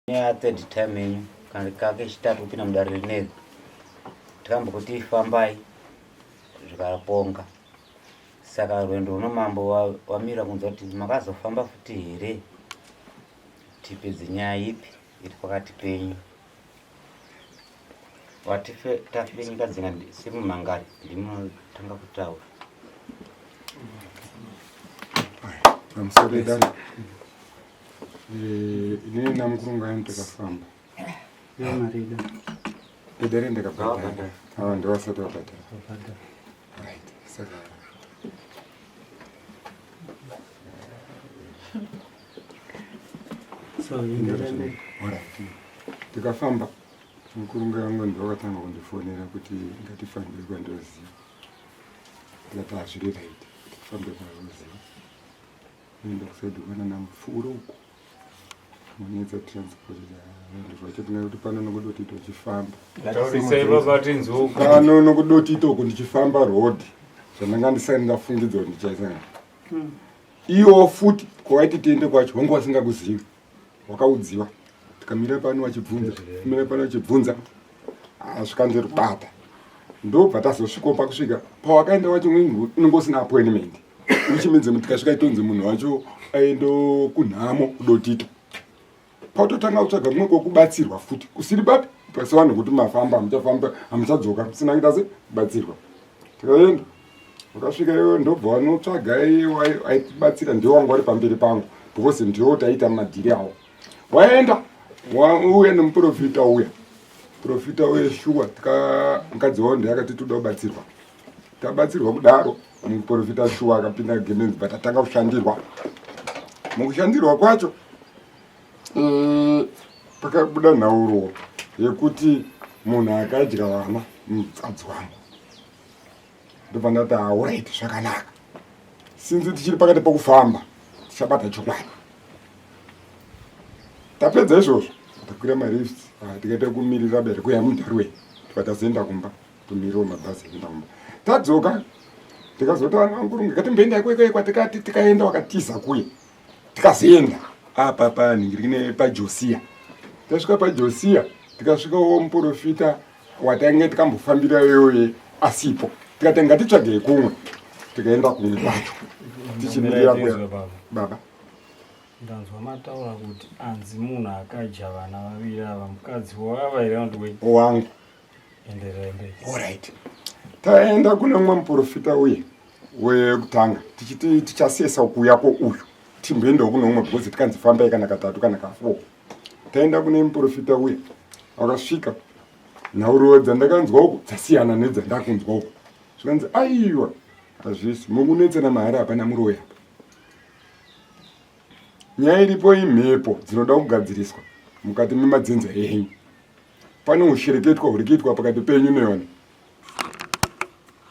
Nyaya third time yenyu kana kakechitatu kupinda mudare rineri tikambokuti fambai zvikaponga saka rwendo runo mambo wamira kunzwa kuti makazofamba futi here tipedze nyaya ipi iri pakati penyu watife tafe nyika dzinga semumhangari ndinotanga kutaura pamusoro dani eh, inini namukurungani takafamba edare ndakabhadhara ava ndovasati vabhadhara right saka Tikafamba mukurunga yangu ndovakatanga kundifonera kuti ngatifambe kwandoziva ndikati hazviri right tifambe kwaoziva noenda kusaidi kwana namupfuuro uko munetsa transport vanhu vacho tinga kuti pano nokudotito uchifamba pano nokudotito uko ndichifamba road zvandanga ndisati ndafungidza kuti ndichaisana hmm. Iwo futi kwawaiti tiende kwacho wanga wasingakuzivi wakaudziwa tikamira pano wachibvunza mira pano wachibvunza ah, zvikanzi rubata ndobva tazosvikawo pakusvika pawakaenda wacho unenge usina appointment which means tikasvika itonzi munhu wacho aendo kunhamo kudotito pautotanga kutsvaga kumwe kwokubatsirwa futi kusiri papi pasi vanhu kuti mafamba hamuchafamba hamuchadzoka musina kuita se kubatsirwa tikaenda wakasvika iwe ndobva wanotsvaga aitibatsira ndiwo wanga wari pamberi pangu because ndiwo taiita madhiri awo waenda uya nemuprofita uya profita uye shuwa mukadzi wao ndiye akati toda kubatsirwa tabatsirwa kudaro muprofita shuwa akapinda gemenzi but atanga kushandirwa mukushandirwa kwacho eh, pakabuda nhauro yekuti munhu akadya vana mukadzi wangu ndobva ndati auraiti zvakanaka sinzi tichiri pakati pokufamba tichabata chokwadi tapedza izvozvo takwira marifts ah, tikaita kumirira bere kuya mudarwe tibva tazoenda kumba tomirirawo mabhazi ekuenda kumba tadzoka tikazoti vanhu vangurunge katimboenda kwekwe kwatikati tikaenda wakatiza kuye tikazoenda apa panhingirine pajosiya tasvika pajosiya tikasvikawo muprofita watange tikambofambira iyoye asipo tikati ngatitsvagei kumwe tikaenda kumwe kwacho tichimirira kuya baba ndanzwa mataura kuti anzi munhu akadya vana vaviri ava mukadzi wava here wangu enderera mberi Alright. Taenda kune mumwe muprofita uye wekutanga tichiti tichasesa kuuya ko uyu timboendawo kune umwe because tikanzi fambai kana katatu kana kafo taenda kune muprofita uye akasvika nhauriro dzandakanzwa uku dzasiyana nedzandakunzwa uku zvikanzi aiwa hazvisi mukunetsana mahara hapana muroyi apa nyaya iripo imhepo dzinoda kugadziriswa mukati memadzinza enyu pane ushereketwa huri kuitwa pakati penyu nevanhu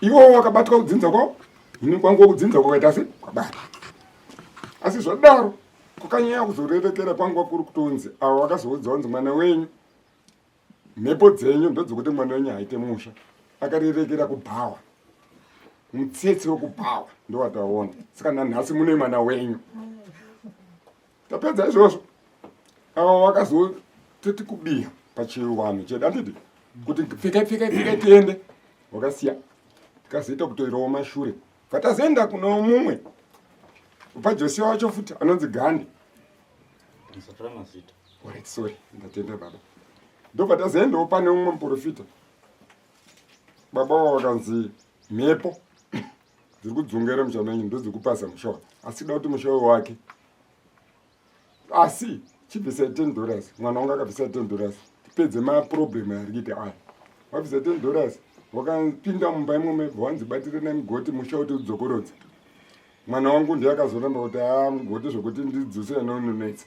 iwo wakabatwa kudzinza kwavo ini kwangu kudzinza kwakaita se kwabatwa asi zvadaro kwakanyanya kuzorerekera kwangu kuri kutonzi avo vakazoudza kunzi mwana wenyu mhepo dzenyu ndodzekuti mwana wenyu haite musha akarerekera kubhawa mutsetse wekubhawa ndowataona saka nanhasi mune mwana wenyu tapedza izvozvo ava vakazototi kubiya pachivanhu chedu anditi kuti pfekai pfekai pfekai tiende wakasiya tikazoita kutoirawo mashure bva tazoenda kuno mumwe pajosia wacho futi anonzi gandi Alright, sorry ndatenda baba ndobva tazoendawo pane umwe muprofita baba wavo vakanzi mhepo dziri kudzungaira muchamenyu ndodzikupasa musha asi kuda kuti musha wake asi chibvisai ten dollars mwana wangu akabvisa ten dollars tipedze maproblem ari kuita aya wabvisa ten dollars wakapinda mumba imomo wanzi batirana mugoti musha kuti udzokorodze mwana wangu ndiye akazoramba kuti haa ah, mugoti zvekuti ndidzose anononetsa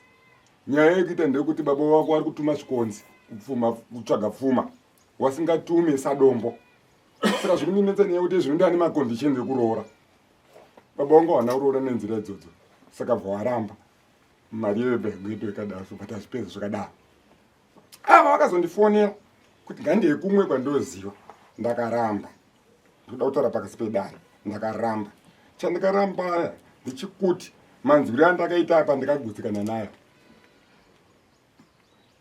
nyaya yekuita ndeyekuti baba wako wari kutuma zvikonzi kupfuma kutsvaga pfuma wasingatume sadombo saka zvikundinetsa nyaya yekuti zvino ndani maconditions ekuroora baba wangu hawana kuroora nenzira idzodzo saka bva waramba mari yebegeto ikadaro so but hazvipedza zvakadaro ava vakazondifonera kuti ngandeye kumwe kwandoziva ndakaramba ndikuda kutaura pakasi pedare ndakaramba chandikaramba aya ndichikuti manzwiro andakaita apa ndikagutsikana nayo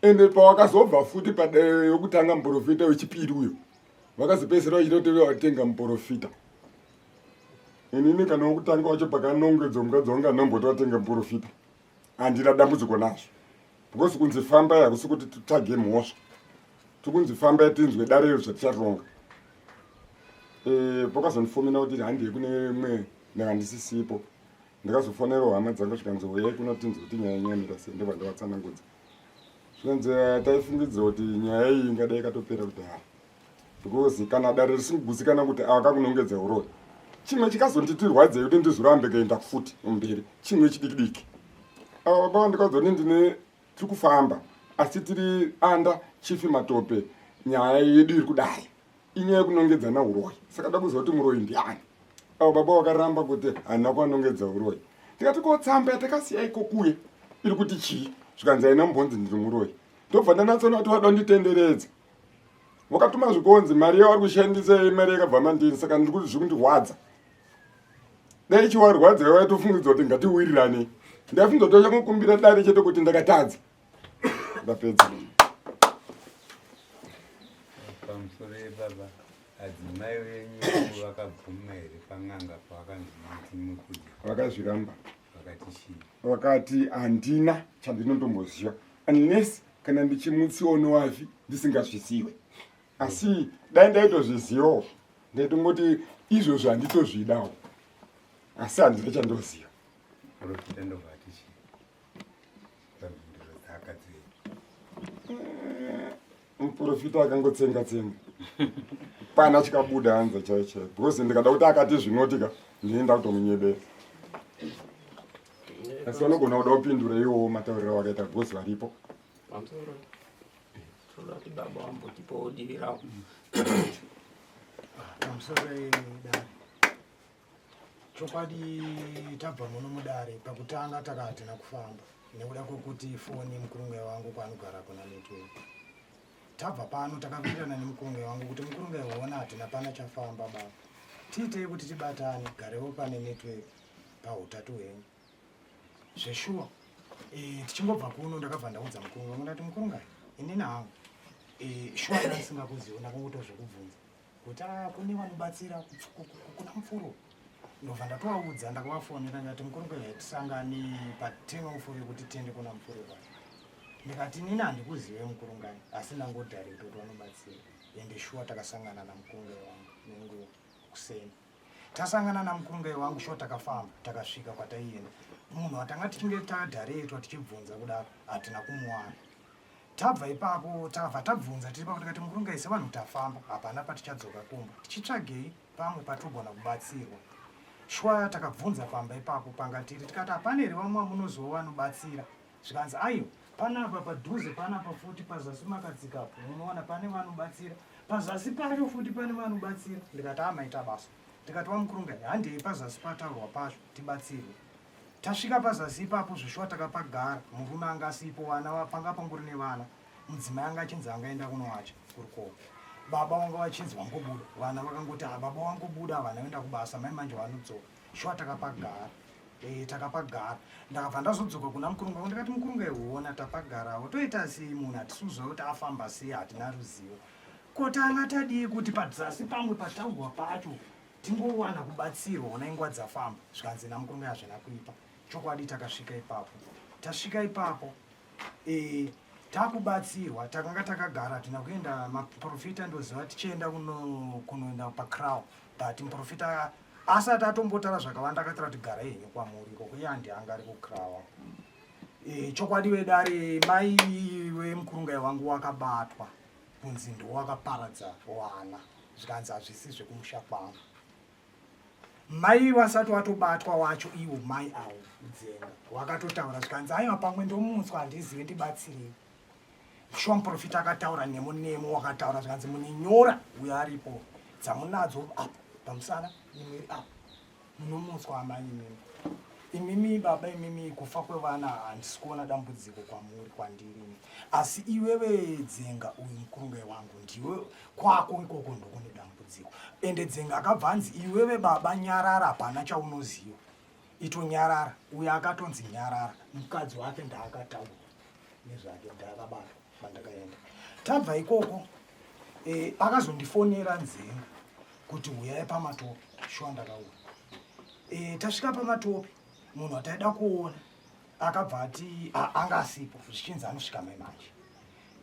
Ende pawakazobva futi padare yokutanga muprofita wechipiri uyo vakazopedzisira vachitoti vatenga muprofita. Inini kana wokutanga wacho pakanongedzwa mukadzi wangu anamboti watenga muprofita, handina dambudziko nazvo because kunzi fambai hakusi kuti titsvage mhosva, tikunzi fambai tinzwe dare iro zvaticharonga. Eh, pakazondifomina kuti handei kune imwe ndanga ndisisipo, ndakazofonerawo hama dzangu zvikanzi uyai kuno tinzwe kuti nyaya inyamira sei, ndobva ndavatsanangudza zvikanzi eh, taifungidzira kuti nyaya iyi ingadai ikatopera kudhara because kana dare risingugutsikana kuti akakunongedza uroyi chimwe chikazonditirwadzei kuti ndizorambe kuenda futi mberi chimwe chidikidiki ava baba vandikaudza kuti ndine tiri kufamba asi tiri anda chifi matope nyaya yedu iri kudai inyaya yekunongedzana uroyi saka da kuziva kuti muroyi ndiani avo baba vakaramba kuti handina kuvanongedza uroyi ndikati ko tsamba yatakasiya ikokuye iri kuti chii zvikanzi haina mbonzi ndiri muroyi ndobva ndanatsoona kuti vada kunditenderedza wakatuma zvikonzi mari yavari kushandisa imari yakabva mandiri saka ndiri kuti zviri kundirwadza dai chiwarwadza waitofungidza kuti ngatiwirirane ndaifunga kuti vachakukumbira dare chete kuti ndakatadza ndapedza pamusoro yebaba adzimai venyu vakabvuma here pan'anga pavakanzi muti mukudya vakazviramba vakati chii vakati handina chandinotomboziva unless kana ndichimutsiwa newafi ndisingazviziwe asi dai ndaitozvizivawo ndaitongoti izvozvo handitozvidawo asi handina chandoziva profita ndobva ati chii pamhinduro dzaakadzi muprofita akangotsenga tsenga pana chikabuda hanza chaiyo chaiyo because ndikada kuti akati zvinotika ndini ndakutomunyebera asi vanogona kuda kupindura iwowo matauriro wakaita because varipo Pamusoro toda kuti baba vambotipawo divi ravo. Pamusoro dare, chokwadi tabva muno mudare pakutanga taka hatina kufamba nekuda kwekuti foni mukurunge wangu kwaanogara kuna network. Tabva pano takawirirana nemukurunge wangu kuti mukurunge hona hatina pana chafamba baba, tiitei kuti tibatane garewo pane network pautatu hwenyu zveshuwa. E, tichingobva kuno ndakabva ndaudza mukurunge wangu ndati mukurungai inini hangu e, shuwa ndasingakuzivi ndakangotozvekubvunza kuti ah, kune vanobatsira kuna mupfuro ndobva ndatovaudza ndakavafonera ndikati mukurungai tisangane patenga mupfuro yekuti tiende kuna mupfuro kwacho ndikati inini handikuzive mukurungai asi ndangodharekta kuti vanobatsira ende shuwa takasangana namukurungai wangu nenguva kuseni tasangana namukurungai wangu shuwa takafamba takasvika kwataienda munhu watanga tichinge tadharetwa tichibvunza kudaro hatina kumuwana tabva ipapo tabva tabvunza tiri papo tikati mukurungai sevanhu tafamba hapana patichadzoka kumba tichitsvagei pamwe patogona kubatsirwa shuwa takabvunza pamba ipapo panga tiri tikati hapana here vamwe vamunozowa vanobatsira zvikanzi aiwa panapa padhuze panapa futi pazasi makadzikapo munoona pane vanobatsira pazasi pacho futi pane vanobatsira ndikati amaita basa ndikati vamukurungai handei pazasi pataurwa pacho tibatsirwe tasvika pazasi ipapo zvishuwa takapagara murume anga asipo vana panga pangori nevana mudzimai anga achinzi angaenda kunowacha kurikoko baba wanga vachinzi vangobuda vana vakangoti ha baba wangobuda vana vaenda kubasa mai manje vanodzoka shuwa takapagara e, takapagara ndakabva ndazodzoka kuna mukurunga wangu ndikati mukurunga ihuona tapagarawo toita sei munhu hatisi kuziva kuti afamba sei hatina ruzivo ko tanga tadii kuti padzasi pamwe pataurwa pacho tingowana kubatsirwa ona inguva dzafamba zvikanzi namukurunga hazvina kuipa chokwadi takasvika ipapo tasvika ipapo e, takubatsirwa takanga takagara hatina kuenda maprofita ndoziva tichienda kunoenda pacrow but muprofita asati atombotara zvakawanda akatara kuti garai henyu kwamuri ikoko iye handi anga ari kucrow e, chokwadi vedare mai vemukurungai wangu wakabatwa kunzi ndowakaparadza wana zvikanzi hazvisi zvekumusha kwangu mai vasati watobatwa wacho iwo mai awo dzenga wakatotaura zvikanzi aiwa pamwe ndomutswa handizive ndibatsirei shuwa muprofita akataura nemo nemo wakataura zvikanzi mune nyora uyo aripo dzamunadzo apa pamusana nemwiri apa munomutswa amai imimi imimi baba imimi kufa kwevana handisi kuona dambudziko kwamuri kwandiri asi iwewe dzenga uyu mukurungai wangu ndiwe kwako ikoko ndokune dambudziko ende dzenga akabva anzi iwewe baba nyarara hapana chaunoziva itonyarara uyo akatonzi nyarara mukadzi wake ndaakataura nezvake ndaakabatwa Ndakaenda. Tabva ikoko e, akazondifonera Nzenga kuti huyai paMatope. Shuwa ndakauya. E, tasvika paMatope, munhu ataida kuona akabva ati anga asipo, zvichinzi anosvika mai manje.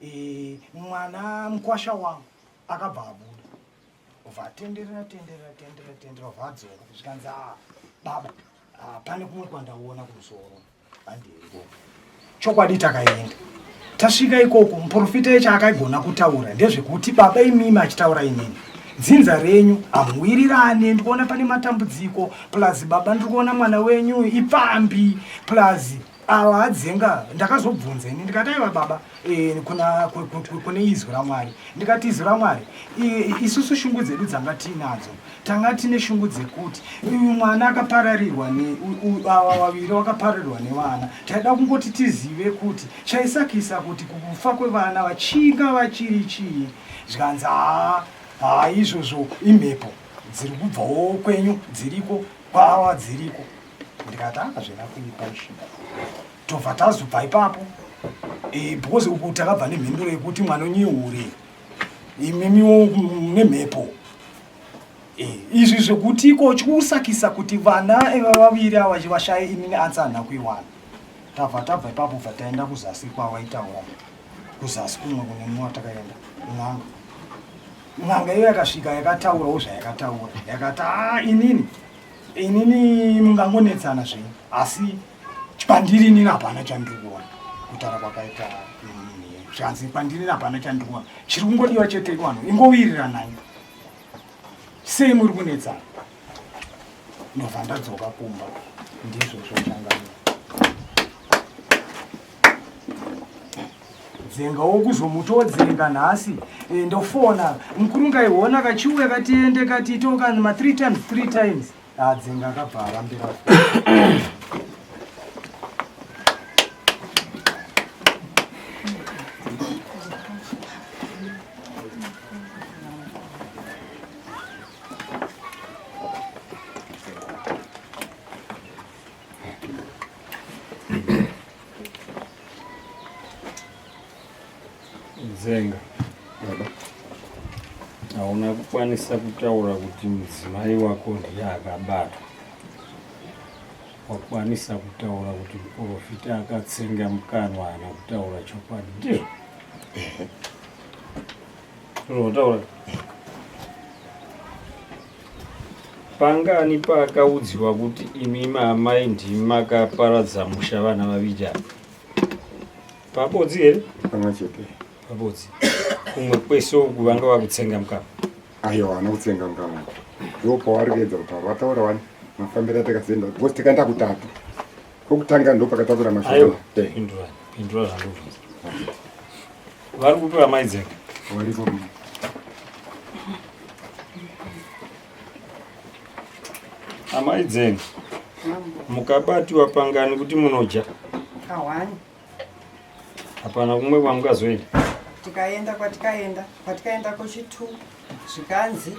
E, mwana mukwasha wangu akabva abuda, obva atenderera tenderera tenderera tenderera, obva adzoka, zvikanzi, "Ah, baba, ah, pane kumwe kwandaona kumusoro, handei ikoko." Chokwadi takaenda. Tasvika ikoko, muprofita icho akaigona kutaura ndezvekuti, baba imimi, achitaura inini, dzinza renyu hamuwirirane, ndikuona pane matambudziko, plus baba ndiri kuona mwana wenyu ipfambi, plus ava adzenga. Ndakazobvunza ini ndikati, aiwa baba, e, kuna kune izwi raMwari. Ndikati, izwi raMwari, isusu shungu dzedu dzanga tiinadzo, tanga tine shungu dzekuti uyu mwana akapararirwa, ava vaviri vakaparirwa nevana. Taida kungoti tizive kuti chaisakisa kuti kufa kwevana vachinga vachiri chii. Zvikanzi, haa haa, izvozvo imhepo dziri kubvawo kwenyu dziriko, kwava dziriko. Ndikati, akazvena kuipa izvi. Tobva tazobva ipapo, because uku takabva nemhinduro yekuti mwana onyihure, imimiwo nemhepo. Izvi zvekuti iko chikusakisa kuti vana eva vaviri ava vashaye, inini answer handina kuiwana. Tabva tabva ipapo, bva taenda kuzasi kwawaitaura, kuzasi kumwe kune mumwe watakaenda n'anga. N'anga iyo yakasvika yakataurawo zvayakataura, yakati, a inini mungangonetsana zvenyu, asi kwandiri inini hapana chandiri kuona. Kutaura kwakaita inini, zvanzi kwandiri hapana chandiri kuona, chiri kungodiwa chete vanhu ingowiriranai, sei muri kunetsana? Ndobva ndadzoka kumba. Ndizvozvo changamira. Dzenga wokuzomutodzenga nhasi, ndofona mukuru ngaiona kachiuya katiende katiitoka ma 3 times 3 times. Ah, dzenga akabva arambira. Dzenga, Baba. Hauna kukwanisa kutaura kuti mudzimai wako ndiye akabatwa. Wakwanisa kutaura kuti muprofita akatsenga mukanwa haana kutaura chokwadi, ndizvo ndizvo? Pangani paakaudziwa kuti imi maamai ndimi makaparadza musha vana vaviri ava? Pabodzi here? Pamwe chete. Pabodzi. Kumwe kwese uku vanga vakutsenga mukanwa? Aiwa, haana kutsenga mukanwa. Ndo pavari kuedza kutaura, vataura wani mafambiro atakazoenda, because tikaenda kutatu, kwokutanga ndo pakatakura mashoko. Aiwa, pindura, pindura zvandobvunza. Vari kupi vamai Dzenga? Varipo. Amai Dzenga, mukabatiwa pangani kuti munodya? Kahwani. Hapana kumwe kwamukazoenda? Tikaenda kwatikaenda, kwatikaenda kochitu, zvikanzi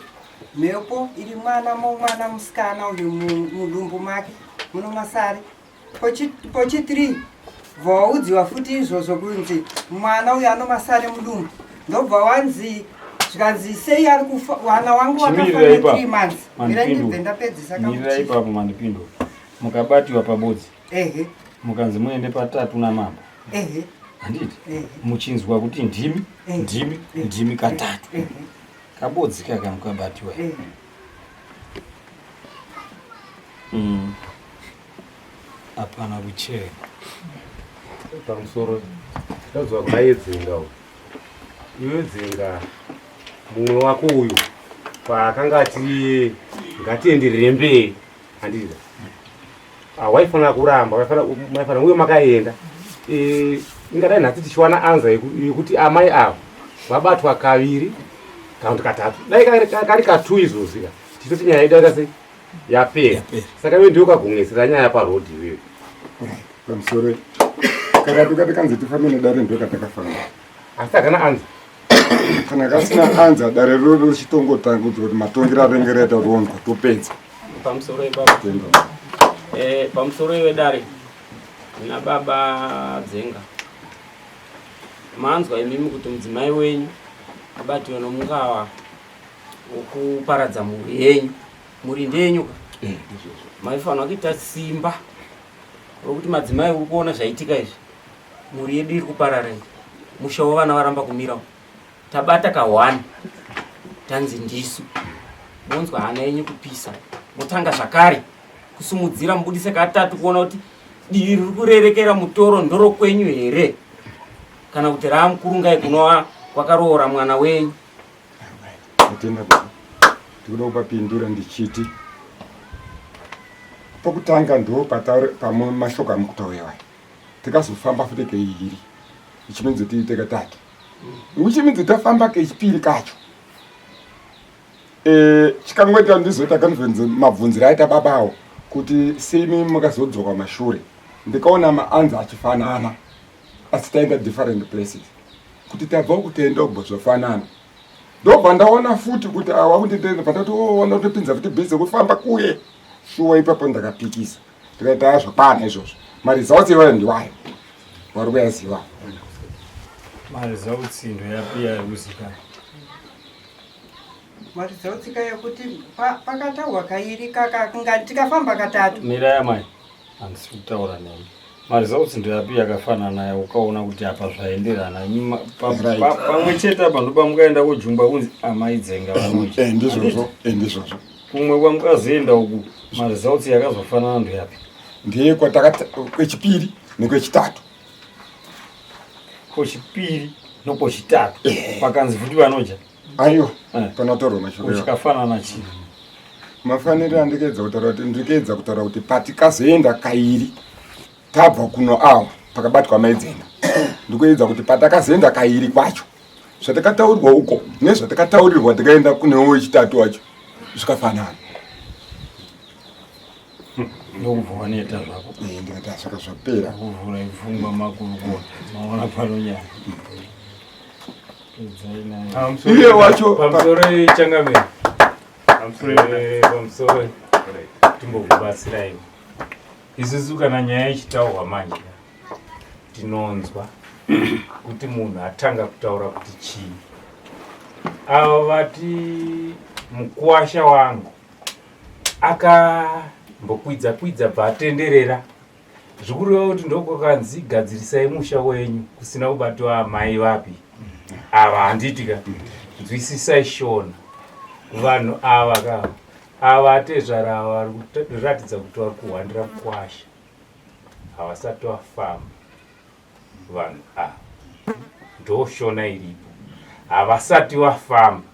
mhepo iri mwana mwana musikana uyu mudumbu make muno masare. Pochi 3 bva waudziwa futi izvozvo kunzi mwana uyu ano masare mudumbu. Ndobva wanzi, zvikanzi sei ari kufa wana wangu wakafa Chimirirai ne ipapo. 3 months. Mira Mandipindura. ndibve ndapedzisa. Mirirai Kamuti. ipapo, mandipindura. Mukabatiwa pabodzi, Ehe. mukanzi muende patatu namambo, Ehe. handiti? Ehe. Muchinzwa kuti ndimi, ndimi, ndimi katatu. Ehe. Kabodzi kaka mukabatiwa. Ehe. Hapana kuchena. Pamusoro, ndazwa kuna yedzinga uyu. Iwe Dzenga, mumwe wako uyu paakanga ati ngatienderere mberi, handiti? Waifanira kuramba, maifanira uye makaenda. Ingadai nhasi tichiwana anza yekuti amai ava vabatwa kaviri kana kuti katatu. Dai kari katu izvozvi ka, tichitoti nyaya yedu yaita sei, yapera. Saka iwe ndiwe ukagomesera nyaya parodhi iwewe. Pamusoro, kakati katikanzi tifambe nedare, ndo katakafamba. Asi hakana anza. Kana kasina anza, dare roro richitongotanga kuti matongero arenge raita ronzwa, topedza. Pamusoro ipapo. Tenda. Pamusoro iwe dare, mina baba Dzenga. Manzwa imimi kuti mudzimai wenyu abatiwe nomungava wokuparadza mhuri yenyu. Mhuri ndeyenyu ka? Eh, Maifanira kuita simba rokuti madzimai uri kuona zvaitika izvi. Mhuri yedu iri kuparara iyi. Musha wevana varamba kumira. Tabata ka one tanzi ndisu. Monzwa hana yenyu kupisa. Motanga zvakare kusumudzira mubudise katatu kuona kuti divi riri kurerekera mutoro ndorokwenyu here kana kuti raamukurungai kunova kwakaroora mwana wenyu. Atenda baba. Ndikuda kupapindura ndichiti pokutanga ndo pamwe mashoko amukutauya tikazofamba futi keiri ichiminzi tiite katatu which means tafamba kechipiri kacho eh, chikangoita ndizoita kanibvunze mabvunziro aita babawo kuti semi makazodzoka mashure ndikaona maanza achifanana asi taenda different places kuti tabva kutenda ubva zvafanana ndobva ndaona futi kuti awa kunditenda pandati oona oh, kutopinza futi bhizi kufamba kuye shuwa ipapo ndakapikisa ndikaita zvakwana izvozvo maresults iwayo ndiwayo wari kuyaziva maresults ndoyapi yaruzikanwa maresults ka yekuti pakataurwa kairi tikafamba katatu mirai amai handisi kutaura nemi maresults ndoyapi yakafanana yaukaona kuti apa zvaenderana pamwe chete apa ndopamukaenda kojungwa kunzi amai dzenga vanoja eh, ndizvozvo eh, ndizvozvo kumwe kwamukazoenda uku maresults yakazofanana ndoyapi ndiye kwechipiri nekwechitatu kwechipiri nokwechitatu eh. pakanzi futi vanoja aiwa panotorwa mashoko chikafanana chii mafaniro andikeedza kutaura kuti ndikeedza kutaura kuti patikazoenda kairi tabva kuno awa pakabatwa maidzenda ndikuedza kuti patakazoenda kairi kwacho zvatakataurirwa uko nezvatakataurirwa tikaenda kune wechitatu wacho zvikafanana ndokubva waneta zvako eh, ndikati asvaka zvapera kuvhura ipfungwa makurukota maona pano nyaya iye wacho pamusoro changamire pamusoro eh, timbokubatsiraiwo isusu kana nyaya ichitaurwa manje tinonzwa kuti munhu atanga kutaura kuti chii ava vati mukuwasha wangu akambokwidza kwidza bva atenderera zvikureva kuti ndokwakanzi gadzirisai musha wenyu kusina kubatwa amai vapi ava handiti ka nzwisisai shona vanhu ava ka ava atezvara ava vari kuratidza kuti vari kuhwandira mukwasha havasati vafamba vanhu ava ndoshona iripo havasati vafamba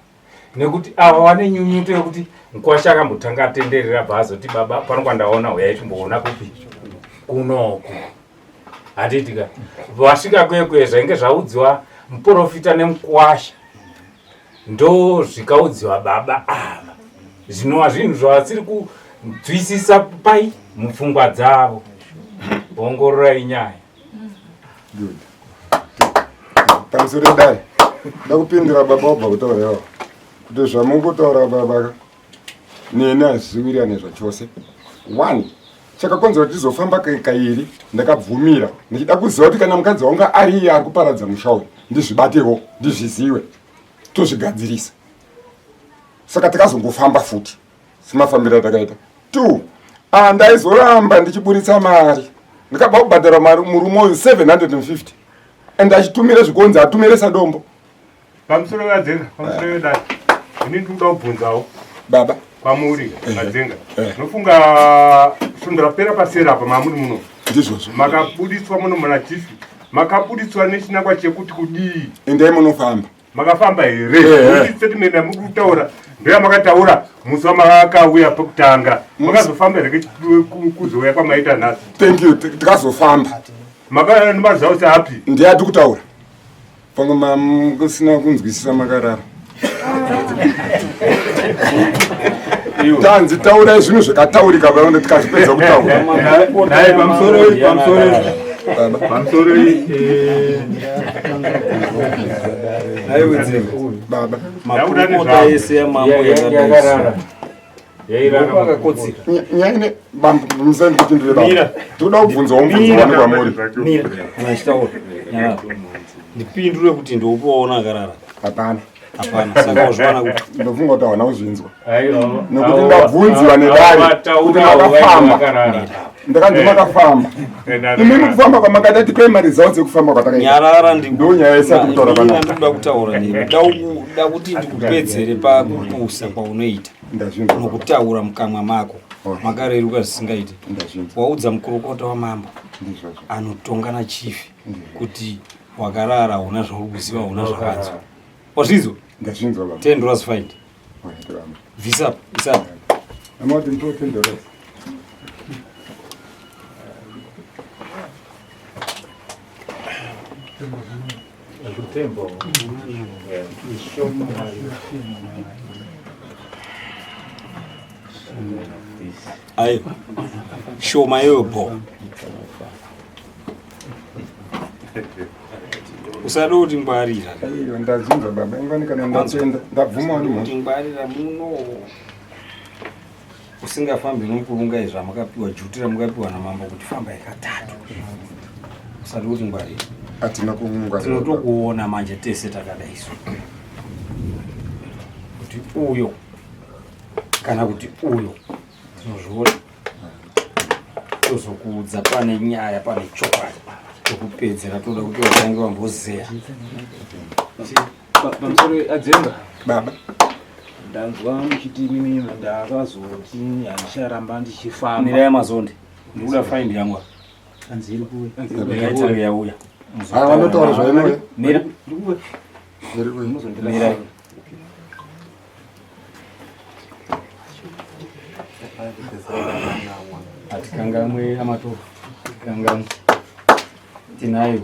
nekuti ava vane nyunyuto yekuti mukwasha akambotanga atenderera bva azoti baba pano kwandaona huyai timboona kupi kunoku handitika vasvika kwekwe zvainge zvaudziwa muprofita nemukwasha ndo zvikaudziwa baba ava zvinova zvinhu zvavasiri kunzwisisa pai mupfungwa dzavo ongororai nyaya Good. Pamusoro dai ndakupindura baba wabva kutaura iwawo kuti zvamukutaura baba neni hazviwirirane zvachose one chakakonzera kuti tizofamba kairi ndakabvumira ndichida kuziva kuti kana mukadzi wangu ari iye ari kuparadza musha uyu ndizvibatewo ndizvizive tozvigadzirisa saka takazongofamba futi semafambiro atakaita two ah, ndaizoramba ndichiburitsa mari ndikabva kubhadhara mari murume uyu 750 and achitumire zvikonzi atumire sadombo pamusoro vadzenga pamusoro vedai ini ndikuda kubvunzawo baba kwamuri vadzenga nofunga svondo rapera paseri apa mamuri muno ndizvozvo makabuditswa muno muna chifi makabuditswa nechinangwa chekuti kudii endai munofamba makafamba here eh. statement yamuri kutaura ndoyamakataura musi wamakauya pekutanga makazofamba here kuzouya kwamaita nhasi thank you tikazofamba makanemazautsi api ndiye ati kutaura pamwe mamusina kunzwisisa makarara tanzi taurai zvinhu zvakataurika vaona tikazvipedza kutaura pamusoro pamusoro pamusoro eh, baba makurukota ese amambo yakarara nyaine bambo musani kupindure baba toda kubvunzawo mubvunzo wani kwamuri mira kana achitaura nyarara Ndipindure kuti ndoupoona akarara. Hapana. Hapana. Saka wazviwana kuti ndofunga kuti hawana kuzvinzwa. Aiwa. Nekuti ndabvunziwa nedare kuti makafamba. Ndakanzi makafamba. Imimi kufamba kwamakaita tipei maresults ekufamba kwatakaita. Nyarara ndi Ndo nyaya isati kutaura Inini panapa. ndikuda kutaura newe. Ndakuda kuti ndikupedzere pakupusa kwaunoita. Ndazvinzwa. Nokutaura mukamwa mako. Makareruka zvisingaiti. Ndazvinzwa. Waudza mukurukota wamambo Ndizvozvo. anotonga nachief kuti wakarara hauna zvauri kuziva hauna zvakanzwa. Wazvinzwa? Ndazvinzwa baba. 10 dollars fine. Alright, baba. Bvisa isa. Amati ndipe 10 dollars. Zvutembo. Aiwa. Shoma iyoyo bho. Usada kuti ngwarira. Aiwa ndazvinzwa baba. Ingwani kana ndatenda. Ndabvuma wani mhosva. Kuti ngwarira muno. Usingafambi nomukurunga izvi amakapiwa juti ramukapiwa namambo kuti fambai katatu. Usada kuti ngwarira. Hatina kungwarira. Tinotokuona manje tese takadaiso. Kuti uyo kana kuti uyo tinozviona tozokuudza pane nyaya pane chokwadi tokupedzera toda kuti vatange vambozeya Pamusoro adzenga. Baba. Ndanzwa muchiti mimi ndakazoti handicharamba ndichifamba. Mirai mazonde. Ndikuda find yangu. Hanzi iri kuwe. Ngaitange yauya. Ah, vanotaura zvainouya. Mira. Iri kuwe. Mirai. Atikangamwe amatoro. Kangamwe. Tinayo.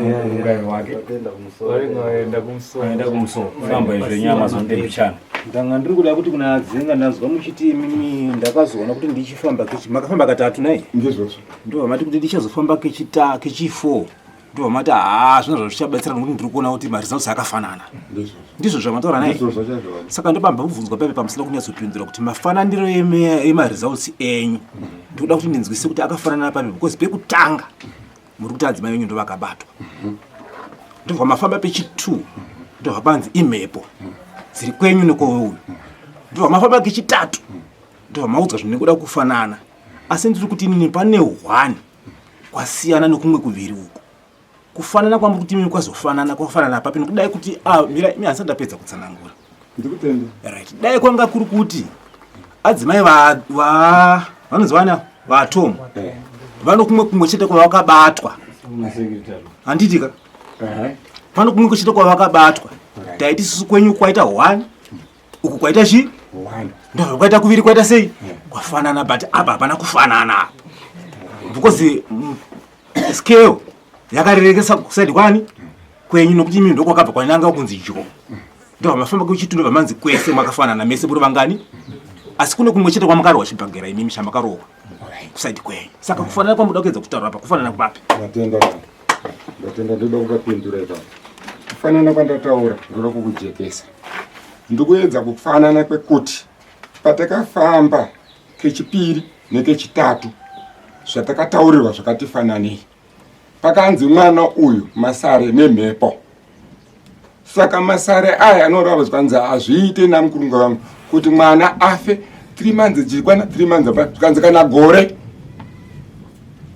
Mukurungai wake. Vaenda kumusoro. Vaenda kumusoro. Famba izvo nyama zonde mbichana. Ndanga ndiri kuda kuti kuna adzenga ndanzwa muchiti mimi ndakazoona kuti ndichifamba kechi makafamba katatu nai ndizvozvo ndobva mati kuti ndichazofamba kechita kechi4 ndobva mati haa zvino zvazvichabatsira nokuti ndiri kuona kuti maresults akafanana Ndizvozvo. ndizvo zvamataura nai Ndizvozvo chaizvo baba. saka ndobamba kubvunzwa paipe pamusina kunyatsopindura kuti mafananiro emaresults enyu ndikuda kuti ndinzwise kuti akafanana papi because pekutanga muri kuti adzimai venyu ndovakabatwa ndobva mafamba pechi2 ndobva panzi imhepo dziri kwenyu nekweuyu ndobva mafamba kechitatu ndobva maudzwa zvine kuda kufanana asi ndiri kuti inini pane 1 kwasiyana nekumwe kuviri uku kufanana kwamuri kuti imimi kwazofanana kwafanana papi nokudai kuti ah, mira imi handisati ndapedza kutsanangura Ndikutenda. right dai kwanga kuri kuti adzimai va va vanonzi vana vatom vano kumwe kumwe chete kwavakabatwa handiti ka pano kumwe kuchete kwavakabatwa taiti susu kwenyu kwaita 1 uku kwaita chi ndobva kwaita kuviri kwaita sei kwafanana but apa hapana kufanana because scale yakarerekesa kusaidi kwani kwenyu nokuti imi ndokwakabva kwananga kunzi dyo ndobva mafamba kuchitu ndobva manzi kwese makafanana mese muri vangani asi kune kumwe chete kwamakarohwa chibhagera imimi chamakarohwa kusaidi kwenyu saka kufanana kwamuda kuedza kutaura apa kufanana kupapi Ndatenda baba. Ndatenda ndoda kukapindura ipapo. Kufanana kwandataura ndoda kukujekesa. Ndikuedza kufanana kwekuti patakafamba kechipiri nekechitatu zvatakataurirwa zvakatifananei. Pakanzi mwana uyu masare nemhepo. Saka masare aya anoreva zvikanzi hazviite namukurunga wangu kuti mwana afe 3 months dzichikwana 3 months apa zvikanzi kana gore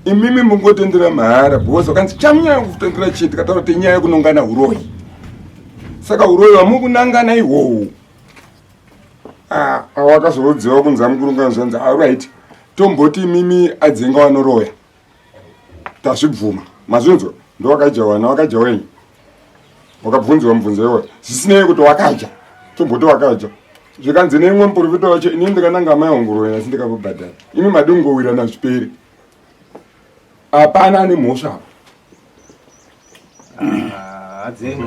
imimi mungotendera mahara because vakanzi chamunyaya kutendera chii tikataura kuti inyaya yekunongana uroyi saka uroyi hwamukunangana ihwohwo awakazoudziwa kunzi amukurungana zvanzi alright tomboti imimi adzenga wanoroya tazvibvuma mazvinzwa ndowakadya wana wakadya wenyu wakabvunziwa mubvunzo iwoyo zvisinei kuti wakadya tomboti wakadya zvikanzi neimwe muprofita wacho inini ndikananga amai wangu asi ndikavabhadhara imi madingowirana zviperi hapana ane mhosva apa adzenga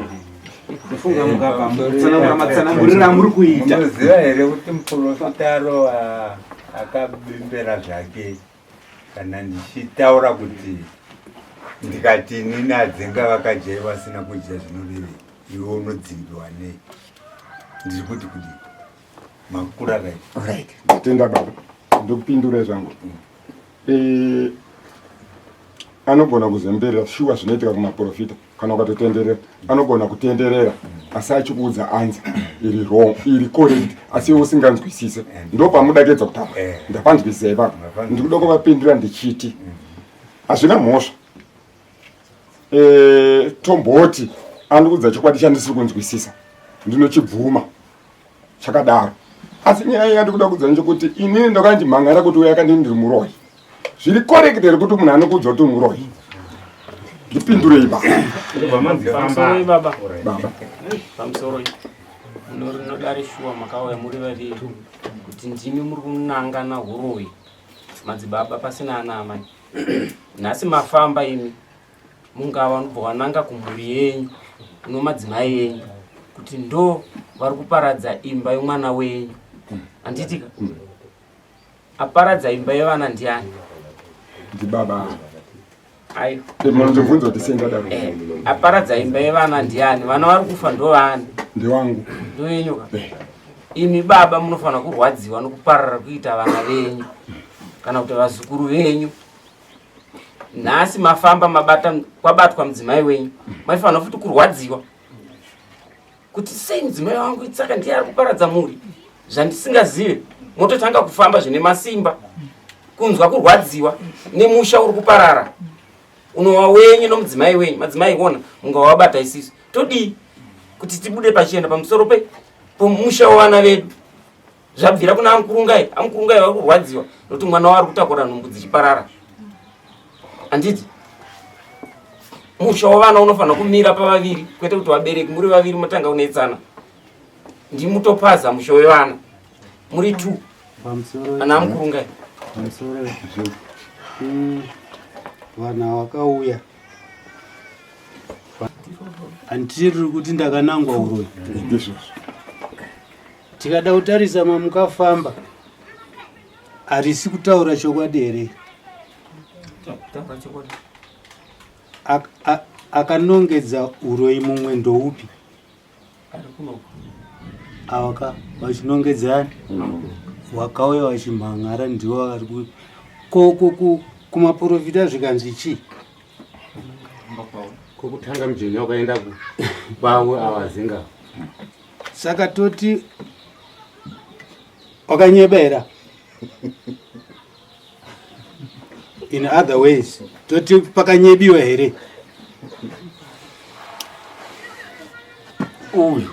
ndofunga mukapa mutsanangura matsananguriro amuri kuita Munoziva here kuti muprofita arova akabembera zvake kana ndichitaura kuti ndikati inini adzenga vakadya ivo vasina kudya zvinorevei iwe unodzimbiwa nei ndiri kuti kudii makura kai right ndatenda baba ndokupindura zvangu Eh, Anogona kuzemberera shuwa zvinoitika kumaprofita kana ukatotenderera anogona kutenderera asi achikuudza anza iri wrong iri correct asi iwe usinganzwisise ndo pamudakedza kutaura eh. ndapanzwisisa ipapo ndikuda kuvapindura ndichiti hazvina mhosva eh, tomboti andikuudza chokwadi chandisiri kunzwisisa ndinochibvuma chakadaro asi nyaya yandikuda kuudza ndechekuti inini ndakandimhangara kuti uya akandini ndiri muroyi zviri correct here kuti munhu anokuudza kuti muroyi ndipindurei baba baba pamusoro munodare shuwa makauya muri vaviri kuti ndimi muri kunangana huroyi madzibaba pasina ana amai nhasi mafamba imi mungava unobva wananga kumhuri yenyu nomadzimai enyu kuti ndo vari kuparadza imba yomwana wenyu handitika aparadza imba yevana ndiani ndibaba ayo munondibvunza kuti sei ndadaro eh, aparadza imba yevana ndiani vana vari kufa ndovani ndewangu ndoyenyuka eh. imi baba munofanira kurwadziwa nokuparara kuita vana venyu kana kuti vazukuru venyu nhasi mafamba mabata kwabatwa mudzimai wenyu maifanira futi kurwadziwa kuti sei mudzimai wangu itsaka ndiye ari kuparadza mhuri zvandisingazive mototanga kufamba zvine masimba kunzwa kurwadziwa nemusha uri kuparara unova wenyu nomudzimai wenyu madzimai ona mungawabata isisu todii kuti tibude pachena pamusoro pe pomusha wevana vedu zvabvira kuna amukurungai amukurungai vari kurwadziwa nokuti mwana wavo ari kutakura nhumbu dzichiparara handiti musha wevana unofanira kumira pavaviri kwete kuti vabereki muri vaviri motanga kunetsana ndimutopaza musha wevana muri two ana amukurungai Vana vakauya handitiri kuti ndakanangwa uroyi ndizvozvo tikada kutarisa mamukafamba harisi kutaura chokwadi here akanongedza uroyi mumwe ndoupi awaka vachinongedzani wakauya vachimhan'ara ndiwo vari ko kumaprofita zvikanzi chii kokutanga mujenya wakaenda kwavo awazinga saka toti wakanyebera in other ways toti pakanyebiwa here uyu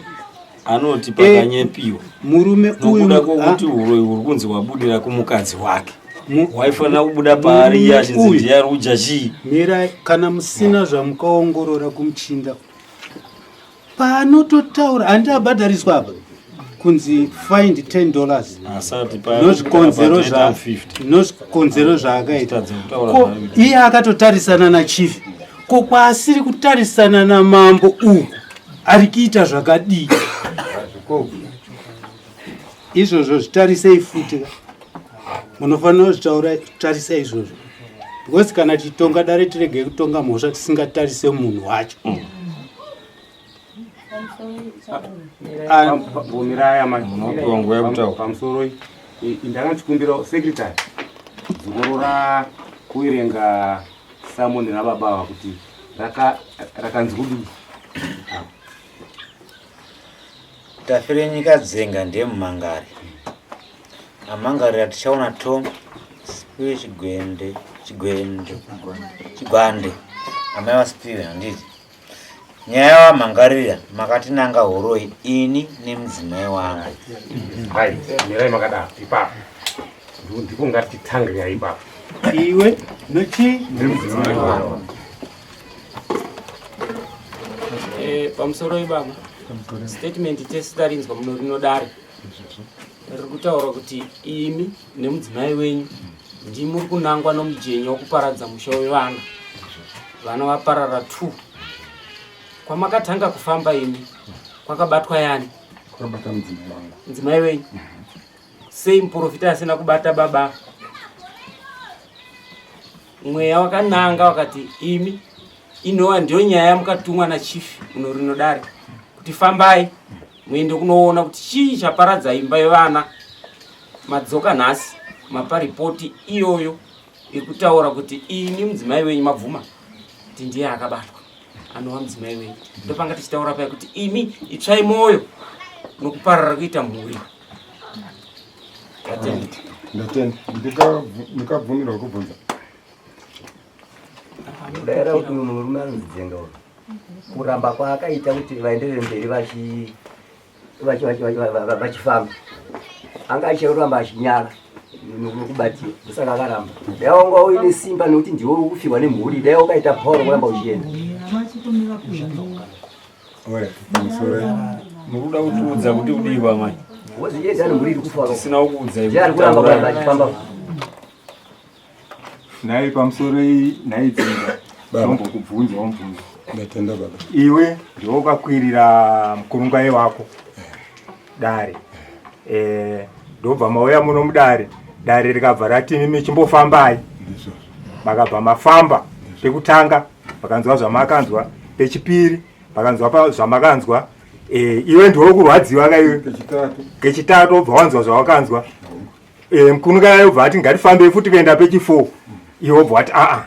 anoti pakanyepiwa murume nokuda kwokuti uroyi huri kunzi wabudira kumukadzi wake waifanira kubuda paari iye achinzi ndiye ari kudya chii mirai kana musina zvamukaongorora kumuchinda paanototaura handi abhadhariswa apa kunzi find 10 dollars nozvikonzero zvaakaita ko iye akatotarisana nachief ko kwaasiri kutarisana namambo uku ari kuita zvakadii izvozvo zvitarisei futi munofanira kuzvitaura tarisa izvozvo because kana tichitonga dare tiregei kutonga mhosva tisingatarise munhu wacho pamusoro ndanga ndichikumbira secretary dzokorora kuverenga samoni rababa ava kuti rakanzi kudii Tafirenyika Dzenga ndiye mumhangari. Amhangarira tichaona Tom Sipiwe Chigwende Chigwende Chigwande amai vaSipiwe handiti nyaya wamhangarira makatinanga horoi ini nemudzimai wangu. Right, mirai makadaro ipapo. Ndiko ngatitanga nyaya ipapo. Iwe nochi nemudzimai wangu. Eh, pamusoro ibaba statement tese tarinzwa muno rino dare riri kutaura kuti imi nemudzimai wenyu ndimuri kunangwa nomujenya wokuparadza musha wevana vana vaparara two kwamakatanga kufamba imi kwakabatwa yani kwakabata mudzimai wangu mudzimai wenyu sei muprofita asina kubata baba mweya wakananga wakati imi inova ndiyo nyaya yamukatumwa nachief muno rino dare kuti fambai muende kunoona kuti chii chaparadza imba yevana madzoka nhasi mapa ripoti iyoyo iri kutaura kuti ini mudzimai wenyu mabvuma kuti ndiye akabatwa anova mudzimai wenyu ndopanga tichitaura paya kuti imi itsvai mwoyo nokuparara kuita mhuri. Ndatenda. Ndikabvumirwa kubvunza. Kudaira kuti uyu murume anonzi Dzenga uyu kuramba kwaakaita kuti vaenderere mberi vachifamba anga achiramba achinyara nokubatiwa ndosaka akaramba. Dai wanga uine simba nekuti ndiwe uri kufirwa nemhuri dai wakaita power kuramba uchienda. Mukuda kutiudza kuti kudii kwamai? Wozienda nemhuri iri kufa. Tisina kukuudzai. Ndiye ari kuramba kuramba achifamba. Nhai pamusoro iyi nhai dzinga. Ndombokubvunza womubvunzo. Ndatenda baba. Iwe ndiwe ukakwirira mukurungai wako dare. Eh, ndobva mauya muno mudare. Dare rikabva rati imimi chimbofambai. Makabva mafamba pekutanga pakanzwa zvamakanzwa, pechipiri pakanzwa zvamakanzwa. Eh, iwe ndiwe kurwadziwa ka iwe. Kechitatu obva wanzwa zvawakanzwa. Eh, mukunuka yayo obva ati ngatifambei futi kuenda pechi4. Iwe obva wati aa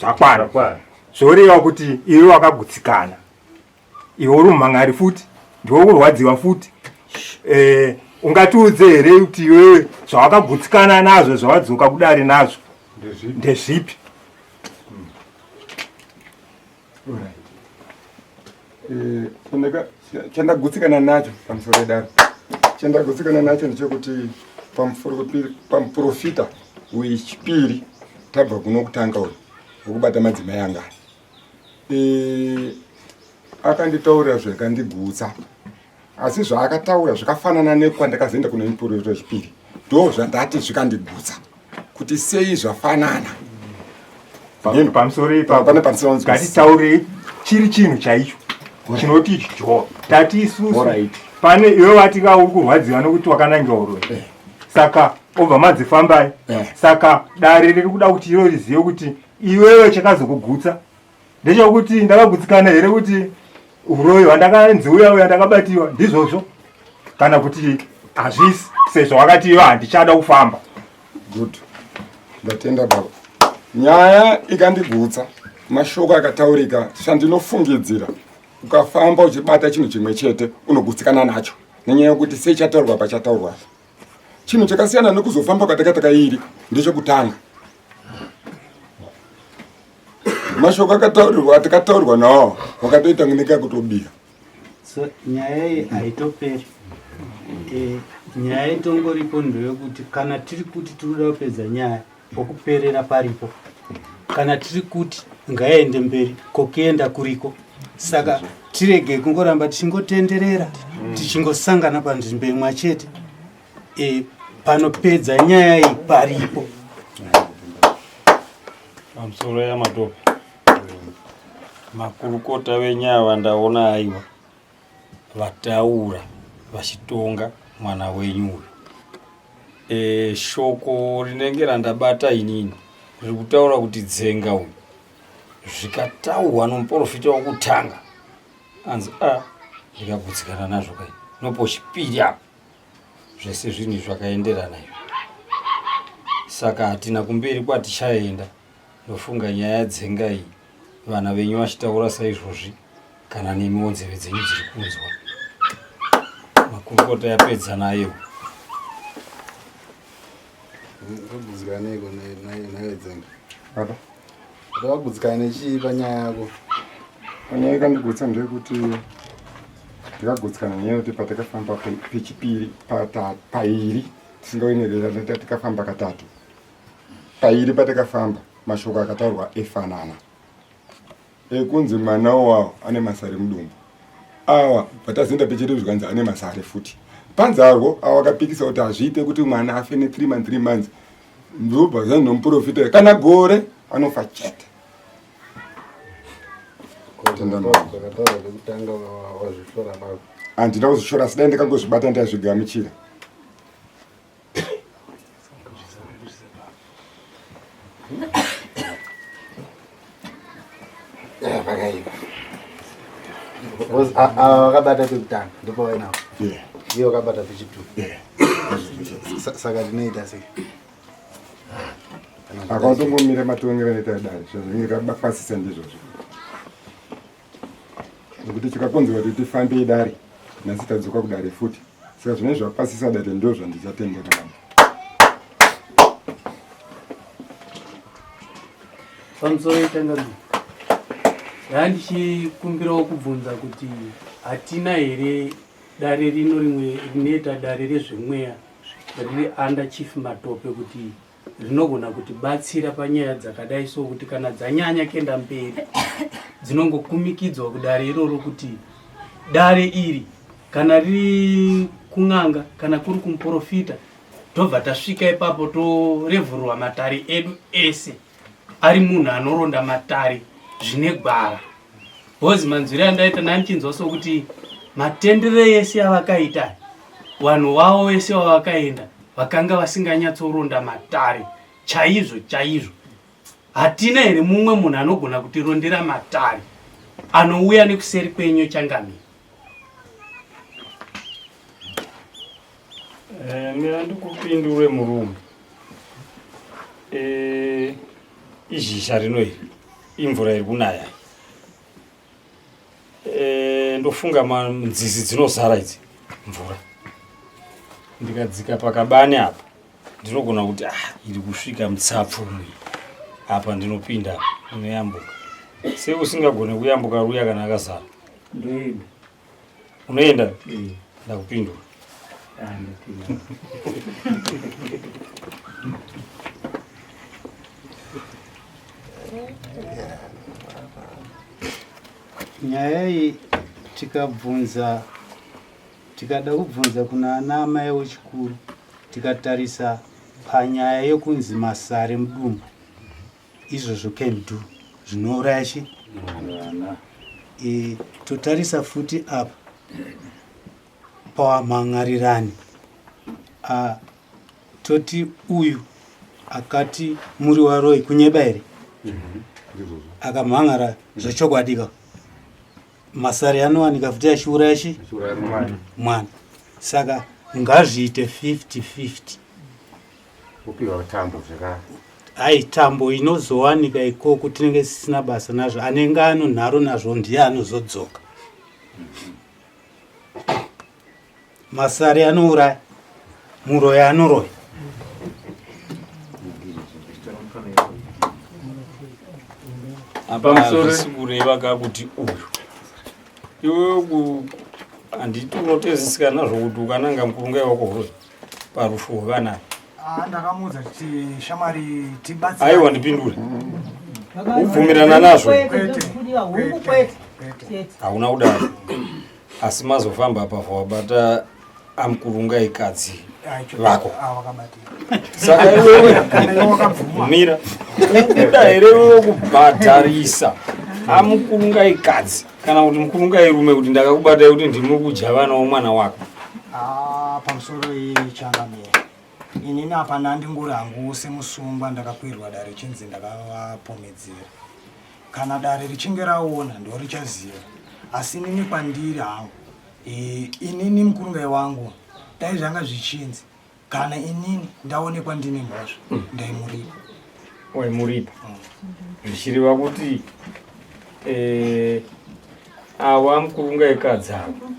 zvakwana. Zvoreva kuti iwe wakagutsikana. Iwe uri mumhan'ari futi, ndiwe kurwadziwa futi. Eh, ungatiudze here kuti iwewe zvawakagutsikana nazvo zvawadzoka kudare nazvo ndezvipi? Eh, chandagutsikana nacho pamusoro pedare chandagutsikana nacho ndechekuti pamuprofita wechipiri tabva kuno kutanga uyu wekubata madzimai angani eh, akanditaurira zvakandigutsa asi zvaakataura zvakafanana nekwandakazoenda kune muprofita wechipiri ndo zvandati zvikandigutsa kuti sei zvafanana pamusoro ipapo ngatitaurei chiri chinhu chaicho chinoti jo tati isusu pane iwe wati ka uri kurwadziwa nokuti wakanangiwa uroyi eh. saka obva madzifambai eh. saka dare riri kuda kuti iro rizive kuti iwewe chakazokugutsa ndechekuti ndakagutsikana here kuti uroyi hwandakanzi uya uya ndakabatiwa ndizvozvo kana kuti hazvisi sezvo wakati iwe handichada kufamba good ndatenda baba nyaya ikandigutsa mashoko akataurika chandinofungidzira ukafamba uchibata chinhu chimwe chete unogutsikana nacho nenyaya yekuti sei chataurwa pachataurwa chinhu chakasiyana nekuzofamba kwatakaita kairi ndechekutanga mashoko akataurirwa atikataurirwa nawo wakatoita neka kutobira so nyaya iyi haitoperi e, nyaya itongoripo ndeyekuti kana tiri kuti tiri kuda kupedza nyaya pokuperera paripo kana tiri kuti ngaende mberi kokuenda kuriko saka tirege kungoramba tichingotenderera tichingosangana panzvimbo imwe chete e, panopedza nyaya iyi paripo pamusoro yamatope makurukota venyaya vandaona aiwa vataura vachitonga mwana wenyu uyu e, shoko rinenge randabata inini riri kutaura kuti dzenga uyu zvikataurwa nomuporofita wokutanga anzi a ndikagutsikana nazvo kai nopochipiri apa zvese zvinhu zvakaenderana izvi saka hatina kumberi kwatichaenda ndofunga nyaya yadzenga iyi vana venyu vachitaura saizvozvi kana nemiwo nzeve dzenyu dziri kunzwa makurukota yapedza nayo Ndogutsikana naye dzenga. Baba. Ndakagutsikana nechii panyaya yako? Panyaya yakandigutsa ndeyekuti ndakagutsikana nenyaya yekuti patakafamba pechipiri pairi tisingaonerera tikafamba katatu pairi patakafamba mashoko akataurwa efanana ekunzi mwana uwawo ane masare mudumbu awa patazoenda pechete zvikanzi ane masare futi panzarwo awa akapikisa kuti hazviite kuti mwana afe ne 3 months 3 months ndobva zvanzi nomuprofita kana gore anofa chete handina kuzvishora asi dai ndakangozvibata ndaizvigamuchira Pakaipa. Wakabata pekutanga ndipo wainawo. Iye wakabata pechitwo. Saka tinoita sei? Akatongomira matongero anoita dare zvazvinenge rabafasisa ndizvozvo. Nekuti chikakonzera kuti tifambe dare nhasi tadzoka kudare futi. Saka zvinenge zvapasisa dare ndo zvandichatendera baba. Pamusoro yechangamire, ndandichikumbirawo kubvunza kuti hatina here dare rino rimwe rinoita dare rezvemweya riri under Chief Matope kuti rinogona kutibatsira panyaya dzakadai so kuti kana dzanyanya kuenda mberi dzinongokumikidzwa kudare iroro kuti dare iri kana riri kun'anga kana kuri kumuporofita tobva tasvika ipapo torevhurwa matare edu ese ari munhu anoronda matare zvine gwara bhozi manzwire andaita ndandichinzwa sokuti matendere ese avakaita vanhu wavo vese vavakaenda vakanga vasinganyatsoronda matare chaizvo chaizvo hatina here mumwe munhu anogona kutirondera matare anouya nekuseri kwenyu changamire Eh, mira ndikupindure murume eh, izhizha rino iri imvura iri kunaya eh, ndofunga nzizi dzinozara idzi mvura ndikadzika pakabani apa ndinogona kuti ah, iri kusvika mutsapfumu apa ndinopinda unoyambuka sei usingagone kuyambuka ruya kana akazara ndoenda unoenda ndakupindura Nyaya iyi tikabvunza tikada kubvunza kuna ana amai wechikuru tikatarisa panyaya yekunzi masare mudumbu izvozvo can do zvinouraya chi e, totarisa futi apa pawamhan'arirani toti uyu akati muri waroi kunyeba here mhm. akamhan'ara zvechokwadi ka masari anowanika futi achiuraya chi mwana saka ngazviite 50 50 Kupiwa tambo zvakare. Ai tambo inozowanika ikoko tinenge tisina basa nazvo anenge ano nharo nazvo ndiye anozodzoka. Masari anouraya muroyi anoroya. Apa hazvisi kureva ka kuti uyu iwe handiti unotezisika nazvo kuti ukananga mukurungai wako huroyi parufu hwevana Ah, ndakamuudza kuti shamwari tibatsire. Aiwa ndipindure. Ubvumirana nazvo. Hauna kudaro. Asi mazofamba apa wabata amukurunga ikadzi vako. Ah, Saka iwewe mira. Ukuda here iwewe kubhadharisa amukurunga ikadzi kana kuti mukurunga irume kuti ndakakubatai kuti ndimi kudya vana womwana wako. Ah, pamusoro ichangamire inini apa ndandinguri hangu semusungwa ndakakwirwa dare chinzi ndakavapomedzera kana dare richinge raona ndorichaziva asi inini kwandiri hangu e, inini mukurungai wangu dai zvanga zvichinzi kana inini ndaonekwa ndine mhosva mm. ndaimuripa waimuripa mm. zvichireva kuti eh, awa mukurunga ekadzi avo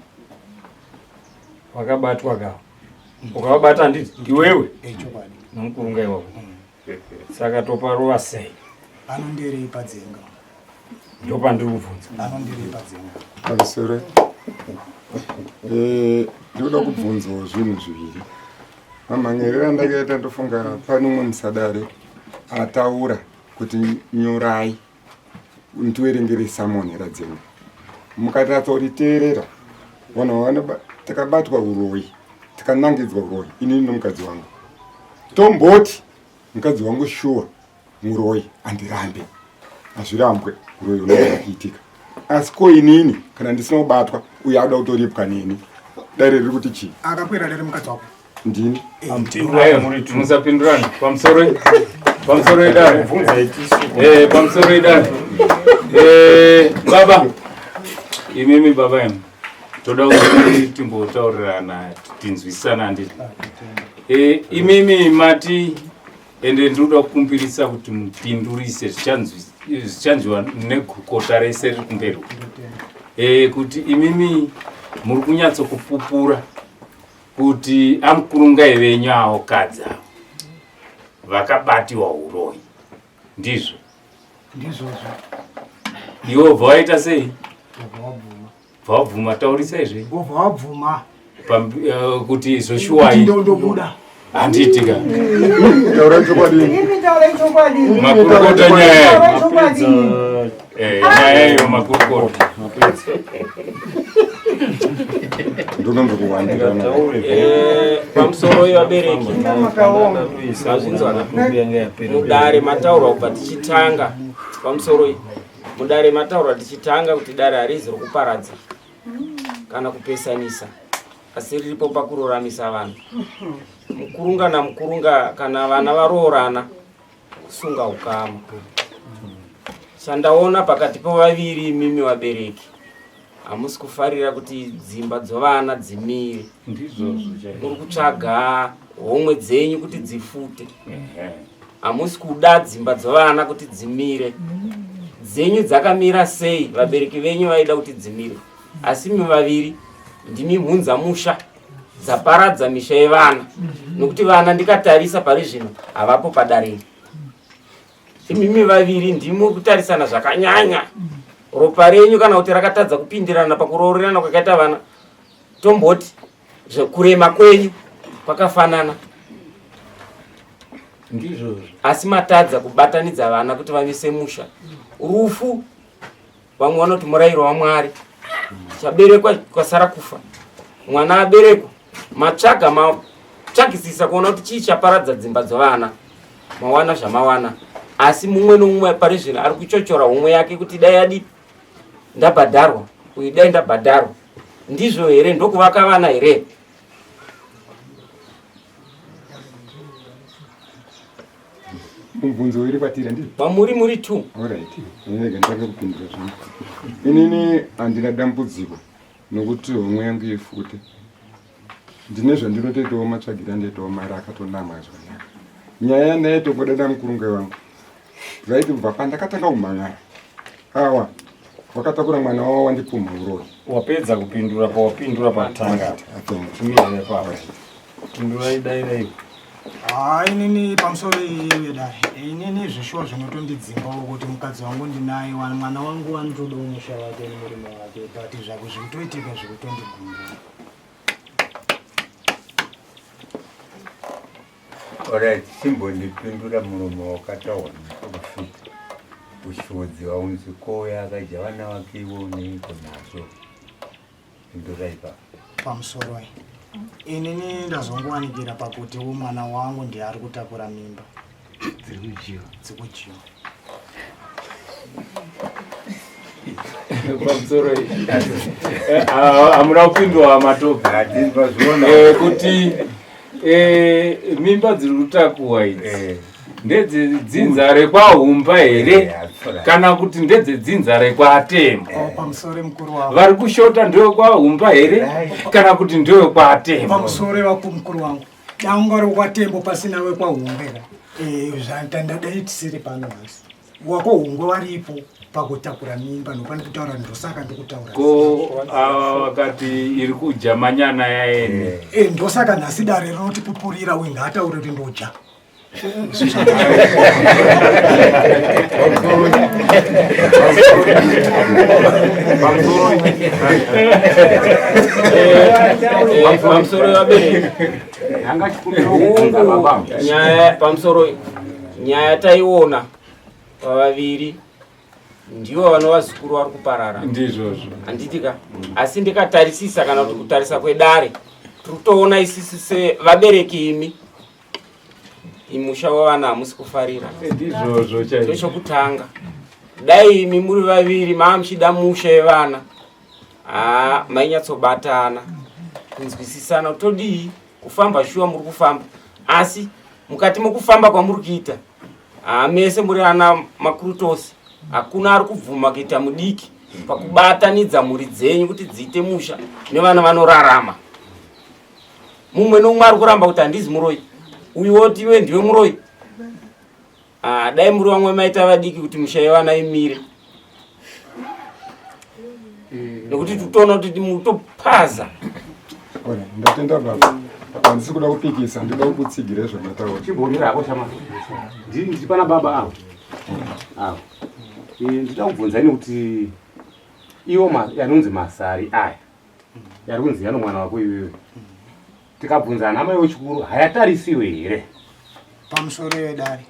wakabatwa ka ukavabata handiti iwewe nomukurunga iwako mm. saka toparova sei anonderei padzenga ndopandiri kubvunza anonderei padzenga pamusoro eh, ndinoda kubvunzawo zvinhu zviviri mamhanyerero andakaita ndofunga pane umwe musadare ataura kuti nyorai ndiverengere samoni radzenga mukatatsa kuriteerera vanhu takabatwa uroyi tikanangidzwa uroyi inini nomukadzi wangu tomboti mukadzi wangu shuwa muroyi andirambe hazvirambwe uroyi unogona kuitika asi ko inini kana ndisina kubatwa uyo akuda kutoripwa neni dare riri kuti chii akakwira dare mukadzi wako ndini musapindurana pamusoro pamusoro idare eh, pamusoro idare eh, baba imimi baba imi toda kuti timbotaurirana tinzwisisana handiti eh, imimi mati Ende ndinoda kukumbirisa kuti mupindurise zvichanzwiwa negurukota rese riri kumberi uko. E, kuti imimi muri kunyatsokupupura kuti amukurungai venyu avo kadzi avo vakabatiwa uroyi ndizvo ndizvozvo iwe ubva waita sei ubva wabvuma bva wabvuma taurisa izve ubva wabvuma eh, kuti zvoshuwai ndobuda handiitika taura chokwadi makurukota nyaya eh, nyaya iyo makurukota ndononzi kuwandirana eh, pamusoro yevabereki mazvinzwana mudare mataurwa kubva tichitanga pamusoro mudare mataurwa tichitanga kuti dare harizi rokuparadza kana kupesanisa asi riripo pakururamisa vanhu mukurunga namukurunga kana vana varoorana kusunga ukama chandaona pakati povaviri imimi vabereki hamusi kufarira kuti dzimba dzovana dzimire muri kutsvaga homwe dzenyu kuti dzifute hamusi kuda dzimba dzovana kuti dzimire dzenyu dzakamira sei vabereki venyu vaida kuti dzimire asi mi vaviri ndimi mhunza musha dzaparadza misha yevana nokuti vana ndikatarisa pari zvino havapo padarei imimi vaviri ndimi kutarisana zvakanyanya ropa renyu kana kuti rakatadza kupindirana pakuroorerana kwakaita vana tomboti zvekurema kwenyu kwakafanana ndizvozvo asi matadza kubatanidza vana kuti vamise musha rufu vamwe vanoti murayiro wamwari chaberekwa kwasara kufa mwana aberekwa matsvaga matsvagisisa kuona kuti chii chaparadza dzimba dzevana mawana zvamawana asi mumwe nomumwe pari zvino ari kuchochora homwe yake kuti dai adi ndabhadharwa uyu dai ndabhadharwa ndizvo here ndokuvaka vana here mubvunzo uri kwatiri ndi pamuri muri two alright rega nditange kupindura zvangu inini handina dambudziko nokuti homwe yangu ifute ndine zvandinotoitawo matsvagira andoitawo mari akatonama zvakanaka nyaya yandaitogoda namukurunge wangu Right kubva pandakatanga kumhan'ara awa wakatakura mwana wavo wandipumha uroyi. Wapedza kupindura pawapindura pakutanga. Tumira ipapo. Pindurai dairai. Haa inini pamusoro iyewe dai inini zveshuwa zvinotondidzimbawo kuti mukadzi wangu ndinaye mwana wangu anotodawo musha wake nemurume wake but zvako zvikutoitika zvikutondigumba. Alright, chimbondipindura muromo wakataurwa nemuprofita ushodzi waunzi kouya akadya vana vake iwe uneiko nazvo pindura ipapo pamusoroi inini ndazongowanikira pakuti wo mwana wangu ndiye ari kutakura mimba dziri kudyiwa dzikudyiwa pamusoro eh, hamuna kupindwa matopi eh, kuti eh, mimba dziri kutakuwa idzi eh. ndedzedzinza rekwahumba here eh, kana kuti ndedzedzinza rekwatembo oh, vari kushota ndewekwahumba here kana kuti ndewekwatembo pamusoro wako mukuru wangu dangwa rekwatembo pasina wekwahumbe ka eh, zvandadai tisiri pano nhasi wako hungwe waripo pakutakura mimba nopane kutaura ndosaka ndikutaura ko ava vakati iri kudya manyana yaene eh. eh, ndosaka nhasi dare rinotipupurira uyu ngaataure kuti ndodya eh, pamusoro vabereki nyaya pamusoro nyaya taiona pavaviri ndivo vano vazukuru vari kuparara ndizvozvo handiti ka asi ndikatarisisa kana kuti kutarisa kwedare tiri kutoona isisi sevabereki imi imusha wevana hamusi kufarira ndizvozvo chaizvo ndechokutanga dai imi muri vaviri maa muchida musha yevana haa mainyatsobatana kunzwisisana todii kufamba shuwa muri kufamba asi mukati mekufamba kwamuri kuita haa mese muri ana makurutosi hakuna ari kubvuma kuita mudiki pakubatanidza mhuri dzenyu kuti dziite musha nevana vanorarama mumwe nomumwe ari kuramba kuti handizi muroyi uyu woti iwe ndiwe muroyi Ah, dai muri vamwe maita vadiki kuti musha yevana imire nekuti titoona kuti mutopaza. Ndatenda baba, handisi kuda kupikisa, ndinoda kukutsigira zvamataura. Chimbomira hako shama, ndiri pana baba avo avo. Ndinoda kubvunza ini kuti iwo yanonzi masari aya yari kunzi yano mwana wako iwewe, tikabvunza ana mai wechikuru hayatarisiwe here? Pamusoro yedare,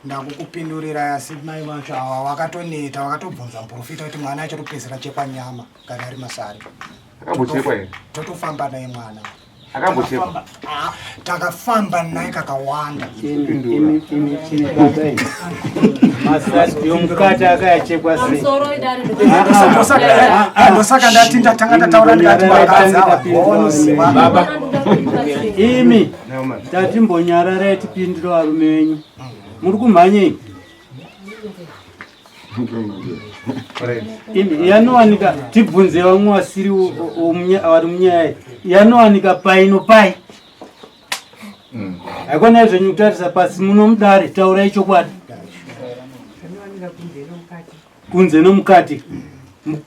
ndakukupindurira, asi mai vacho ava vakatoneta, vakatobvunza muprofita kuti mwana achatopedzera chekwa nyama kana ari masari. Akambochekwa here? Totofamba naye mwana. Akambochekwa? Ah, takafamba naye kakawanda. Mukati akayachekwa sei? Ndosaka ndati ndatanga ndataura ndikati vakadzi ava vanoziva. Baba imi, tatimbonyararai tipindire varume venyu. Muri kumhanyei imi? Yanowanika, tibvunze vamwe vasiri vari munyaya, yanowanika paino pai? Haikona zvenyu kutarisa pasi muno mudare, taurai chokwadi. Kunze nomukati,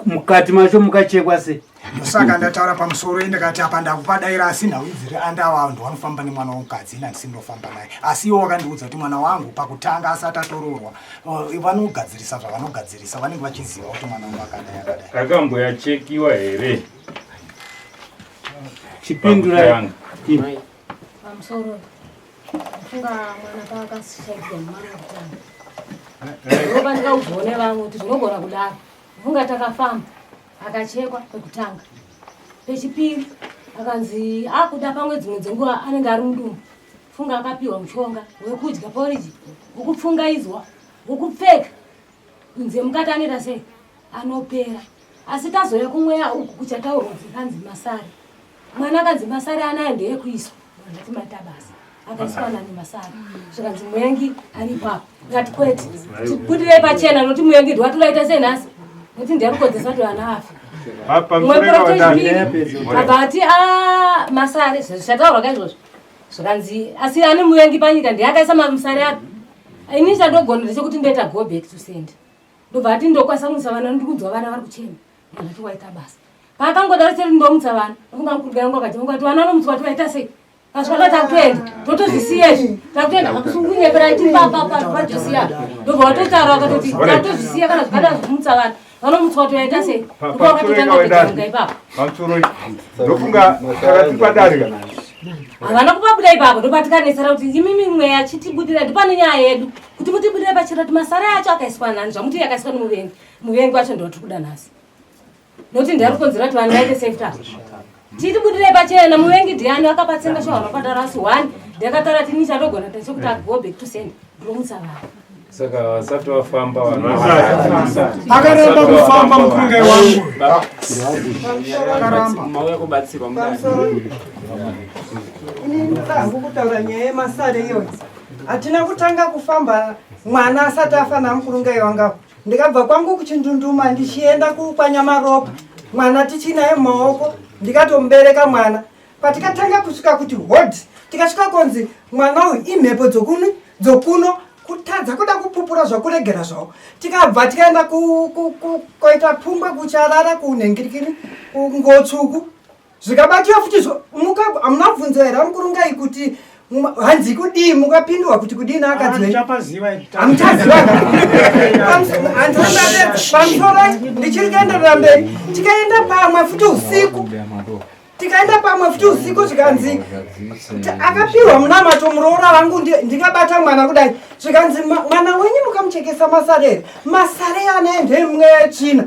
mukati macho mukachekwa sei? Ndosaka ndataura pamusoro, ndikati apa ndakupadaira, asi nhau idziri andawa ndo vanofamba nemwana womukadzi, ina ndisi ndofamba naye, asi iwo wakandiudza kuti mwana wangu pakutanga asati atoroorwa, vanogadzirisa zvavanogadzirisa, vanenge vachiziva kuti mwana wangu akadai akadai. Akamboyachekiwa here? Chipindurai. Pamusoro, funga mwana paakashaikirwa mwana wekutanga, ndopandikaudzwawo nevamwe kuti zvinogona kudaro. Funga takafamba, akachekwa pekutanga, pechipiri akanzi akuda pamwe dzimwe dzenguva anenge ari mudumbu. Funga akapiwa mushonga wekudya poriji, wekupfungaidzwa, wekupfeka kunze, mukati anoita sei, anopera. Asi tazoya kumweya uku kuchataurwa, zikanzi masare mwana, akanzi masare anaya ndeyekuiswa. Ndati maita basa, akaiswa nani masare? Zvikanzi muyengi aripo apo. Ngati kwete, tibudirei pachena nokuti muyengi ndiwaturaita sei nhasi, nokuti ndiyakukodzesa kuti vana afe. Abva ati a masare zvichataurwa kaizvozvo, zvikanzi asi ane muvengi panyika ndiye akaisa masare api. Ini chandogona ndechekuti ndoita go back to send. Ndobva ati ndokwanisa kumutsa vana, ndiri kunzwa vana vari kuchema. Ndati waita basa. Paakangodaro chete ndomutsa vana, ndofunga mukurugara wangu akati ungati vana vanomutswa kuti vaita sei? Pasvaka takutoenda, totozvisiya izvi, takutoenda kunyepera iti pajosiya. Ndobva watotaura wakatoti tatozvisiya kana zvakadaro zvekumutsa vana, vanomutswa kuti vaita sei? Ndipo wakatotanga kutoita ipapo. Pamusoro, ndofunga takati padare Havana kupabuda ipapo, ndopatikanetsera kuti imimi mweya chitibudira, ndipane nyaya yedu kuti mutibudire pachena kuti masara acho akaiswa nani, zvamuti yakaiswa nemuvengi, muvengi wacho ndotiri kuda nhasi nokuti ndiari kukonzera kuti vanhu vaite safety apa. Titibudirei pachena, muvengi ndiani akapatsenga sho vanopatara asi one ndakataura tini chandogona ndechekuti go back to send, ndomutsa vanhu. Saka vasati vafamba vanhu Akaramba kufamba mukurungai wangu. Akaramba. Mauya kubatsirwa mudare. Ini ndoda hangu kutaura nyaya yemasare iyoyi. Hatina kutanga kufamba mwana asati afa namukurungai wangawo. Ndikabva kwangu kuchindunduma ndichienda kukwanyamaropa, mwana tichinaye mumaoko, ndikatomubereka mwana. Patikatanga kusvika kuti hodhi, tikasvika konzi mwana uyu imhepo dzokuni dzokuno, kutadza kuda kupupura zvakuregera zvavo. Tikabva tikaenda koita pfungwe kucharara kunhengirikini kungotsvuku, zvikabatiwa futi hamuna kubvunzwa here amukurungai kuti hanzi kudii, mukapindwa kuti kudii naakadzi venyu? Hamuchaziva. Pamusoro, ndichiri kuenderera mberi, tikaenda pamwe futi usiku, tikaenda pamwe futi usiku, zvikanzi akapiwa munamato muroora wangu, ndikabata mwana kudai, zvikanzi mwana wenyu mukamuchekesa masare here? Masare anaye ndemweya yetsvina.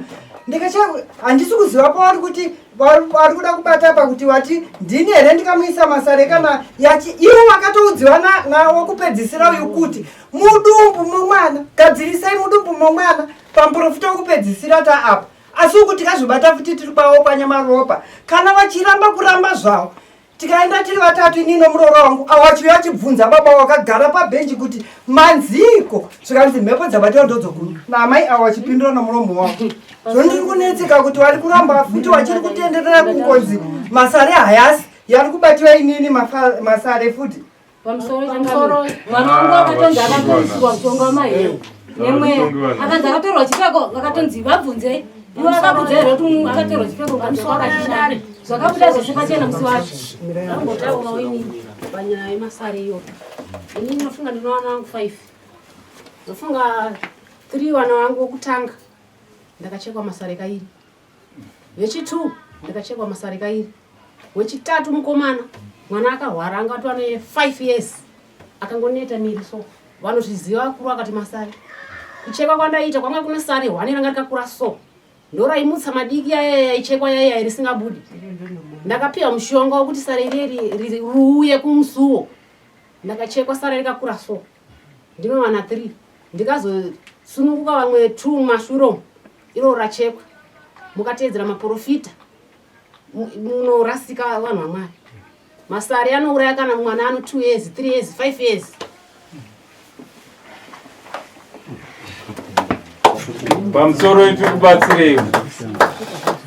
Ndikacha handisi kuziva pavari kuti vari kuda kubata pakuti wati ndini here ndikamuisa masare kana yachi. Ivo vakatoudziwa nawokupedzisira uyu kuti mudumbu momwana, gadzirisai mudumbu momwana pamuprofita wokupedzisira taapa. Asi uku tikazvibata futi tiri kwavo kwanyamaropa, kana vachiramba kuramba zvavo, tikaenda tiri vatatu, ini nomuroora wangu, avo achiuya achibvunza baba wakagara pabhenji kuti manziko, zvikanzi mhepo dzabatiwa ndodzokuno, naamai avo vachipindura nomuromo wavo. Zvo ndiri kunetseka kuti vari kuramba futi, vachiri kutenderera kungonzi masare hayasi yari kubatiwa inini masare futi. Pamusoro changamire. Mwana wangu akatonzi akatoiswa mushonga wamaheu nemweya. Akanzi akatorwa chipfeko vakatonzi vabvunzei. Ivo vakabvunza here kuti akatorwa chipfeko kwakachishanda. Zvakabuda zvese pachena musi wacho. Ndambotaurawo inini panyaya yemasari iyo. Inini ndinofunga ndine vana vangu 5. Ndofunga 3 vana vangu vokutanga ndakachekwa masare kairi. Vechi2 ndakachekwa masare kairi. Wechitatu mukomana mwana akahwara anga atova ne 5 years akangoneta miri so vanozviziva vakuru akati masare. Kuchekwa kwandaiita kwanga kune sare hwani ranga rikakura so ndoraimutsa madiki yaya yaichekwa yaya risingabudi. Ndakapiwa mushonga wekuti sare ireri riuye kumusuwo. Ndakachekwa sare rikakura so ndinowana 3 ndikazosununguka vamwe 2 mumashure umu iro rachekwa. Mukateedzera maporofita munorasika vanhu vaMwari. Masare anouraya kana mwana ano 2 years, 3 years, 5 years. Pamusoro tiri kubatsirei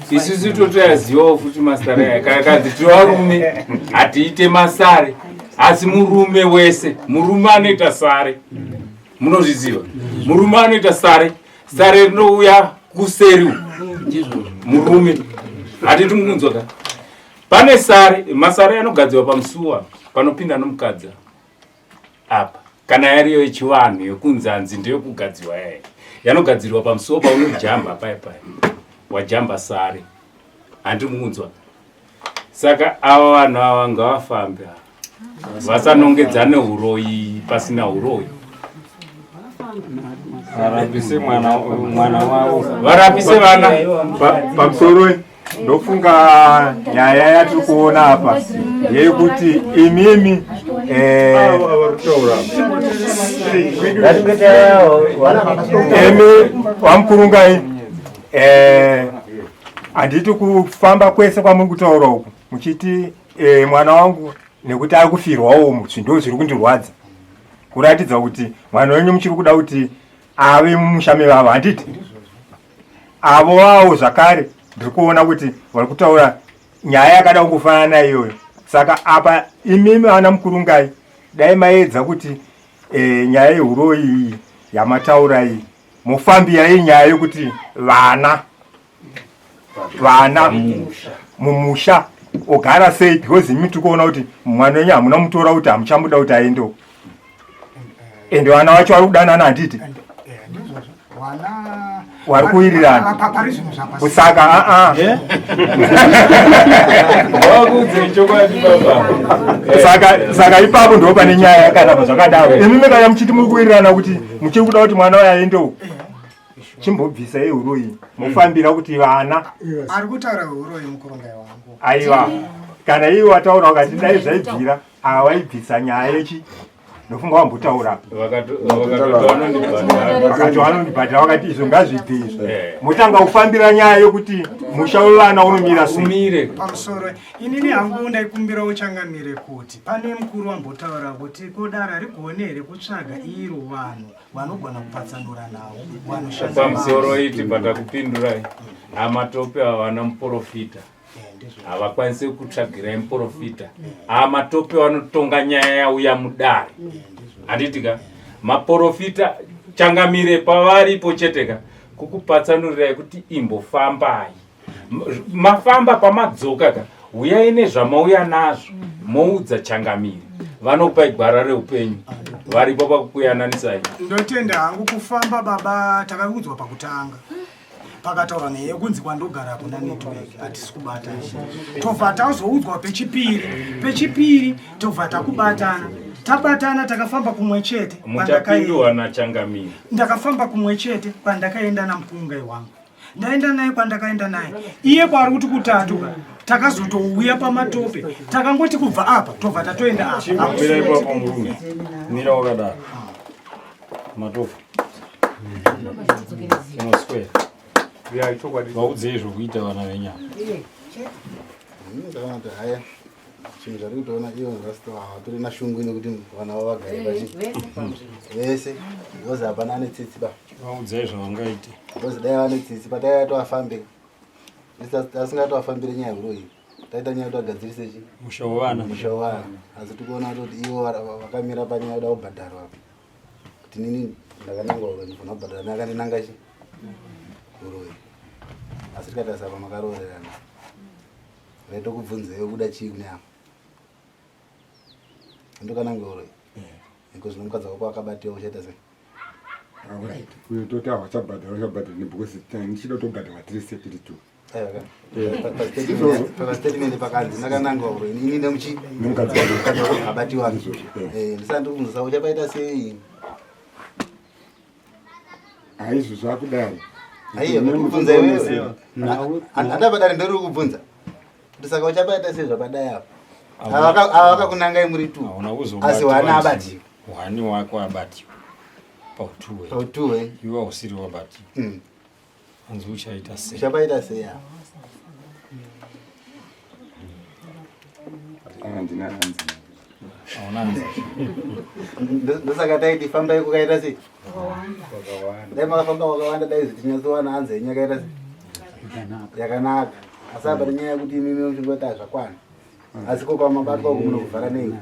isusu totoyazivawo futi masare aya kana kanzi tiri varume hatiite masare asi murume wese murume anoita sare munozviziva murume anoita sare sare rinouya kuseri murume hatiti mukunzwa ka pane sare masare anogadzirwa pamusuwa panopinda nomukadzi apa kana yariyo yechivanhu yekunzanzi ndeyokugadzirwa yaya yanogadzirwa pamusuwo paunojamba paya paya wajamba sare handiri mukunzwa saka ava vanhu ava ngavafambe ava vasanongedzane uroyi pasina uroyi varapise mwana wavo varapise vana pamusoro ndofunga nyaya yatiri kuona apa yekuti imimi imi vamukurungai handiti kufamba kwese kwamuri kutaura uku muchiti mwana wangu nekuti ari kufirwawo umu ndo zviri kundirwadza kuratidza kuti mwana wenyu muchiri kuda kuti ave mumusha mevavo handiti avo vawo zvakare ndiri kuona kuti vari kutaura nyaya yakada kungofanana iyoyo saka apa imimi vana mukurungai dai maedza kuti nyaya yehuroyi iyi yamataura iyi mofambira iyi nyaya yekuti vana vana mumusha ogara sei because imi tiri kuona kuti mwana wenyu hamuna mutora kuti hamuchamuda kuti aende uko ende vana vacho vari kudanana handiti vari kuwirirana saka aa saka ipapo ndo pane nyaya yakaramba zvakadaro imi mekaya muchiti muri kuwirirana kuti muchiri kuda kuti mwana uyo aende uko chimbobvisa yehuroyi mofambira kuti vana ari kutaura huroyi mukurungai wangu aiwa kana iye wataura ukati dai zvaibvira awaibvisa nyaya yechi ndofunga wambotaura vakati vanondibhadhara vakati izvo ngazvibve izvo motanga kufambira nyaya yokuti musha wevana unomira sei pamusoro inini hangu ndaikumbirawo changamire kuti pane mukuru wambotaura kuti kodara rigone here kutsvaga iro vanhu vanogona kupatsanura nhau vanoshanda pamusoro iti patakupindurai amatope havana muporofita havakwanisi kutsvagirai muporofita amatope vanotonga nyaya yauya mudare handiti ka maporofita changamire pavaripo chete ka kukupatsanurirai kuti imbofambai mafamba pamadzoka ka huyai nezvamauya nazvo moudza changamire vanokupai gwara reupenyu varipo pakukuyananisai ndotenda hangu kufamba baba takaudzwa pakutanga pakataurwa neye kunzi kwandogara kuna network hatisi kubatana tobva tazoudzwa pechipiri pechipiri tobva takubatana tabatana takafamba kumwe chete muchapindwa nachangamire ndakafamba kumwe chete kwandakaenda namukungai wangu ndaenda naye kwandakaenda naye iye kwaari kuti kutatu takazotouya pamatope takangoti kubva apa tobva tatoenda apa Mira ipapo murume mira wakadaro matope unoswera vaudzei zvokuita vana venyama Ndaona kuti haya zvinhu zvari kutoona ivo rasta hatorina shungu nekuti vana vavo vagare pachi vese because hapana ane tsitsi ba vaudzei zvavangaite because dai vane tsitsi pataiva tovafambira asingatovafambire nyaya huru iyi Taita nyaya kuti vagadzirise chi musha wevana. Musha wevana. Asi tikuona kuti ivo vakamira panyaya kuda kubhadharwa apa. Kuti nini ndakanangwa uroyi ndinofanira kubhadhara neakandinanga chi uroyi. Asi tikatarisa apa makaroorerana. Vaitokubvunzeyo kuda chii kune ava. Ndokanangwa uroyi. Iko zvino mukadzi wako akabatiwa uchaita sei? Alright. Uyo toti hawachabhadhara uchabhadhara ne because ndichida kutobhadhara tiri setiri two. Pastatement pakanzi ndakananga uroyi ini nemuchi Nemukadzi wako. abatiwa. Ndisati ndikubvunza uchapaita sei? Haizvo zvakudai. Aiyo ndikubvunza iwewe. Handabadari ndori kukubvunza. Kuti saka uchapaita sei zvapadai apa? Ava vakakunangai muri two. Asi wana abatiwa. Wani wako abatiwa. Pautuwe. Pautuwe. Iwe usiri wabatiwa. Hanzi uchaita sei? Uchapaita sei apa? Handina hanzi. Hauna hanzi. Ndosaka taiti fambai kukaita sei? Dai makafamba kwakawanda dai zvitinyatsowana hanzi yenyu yakaita sei? Yakanaka. Asi apa nenyaya yekuti imimi muchingoti hazvakwana. Asi ko kwamabatwa uku munokuvhara nei?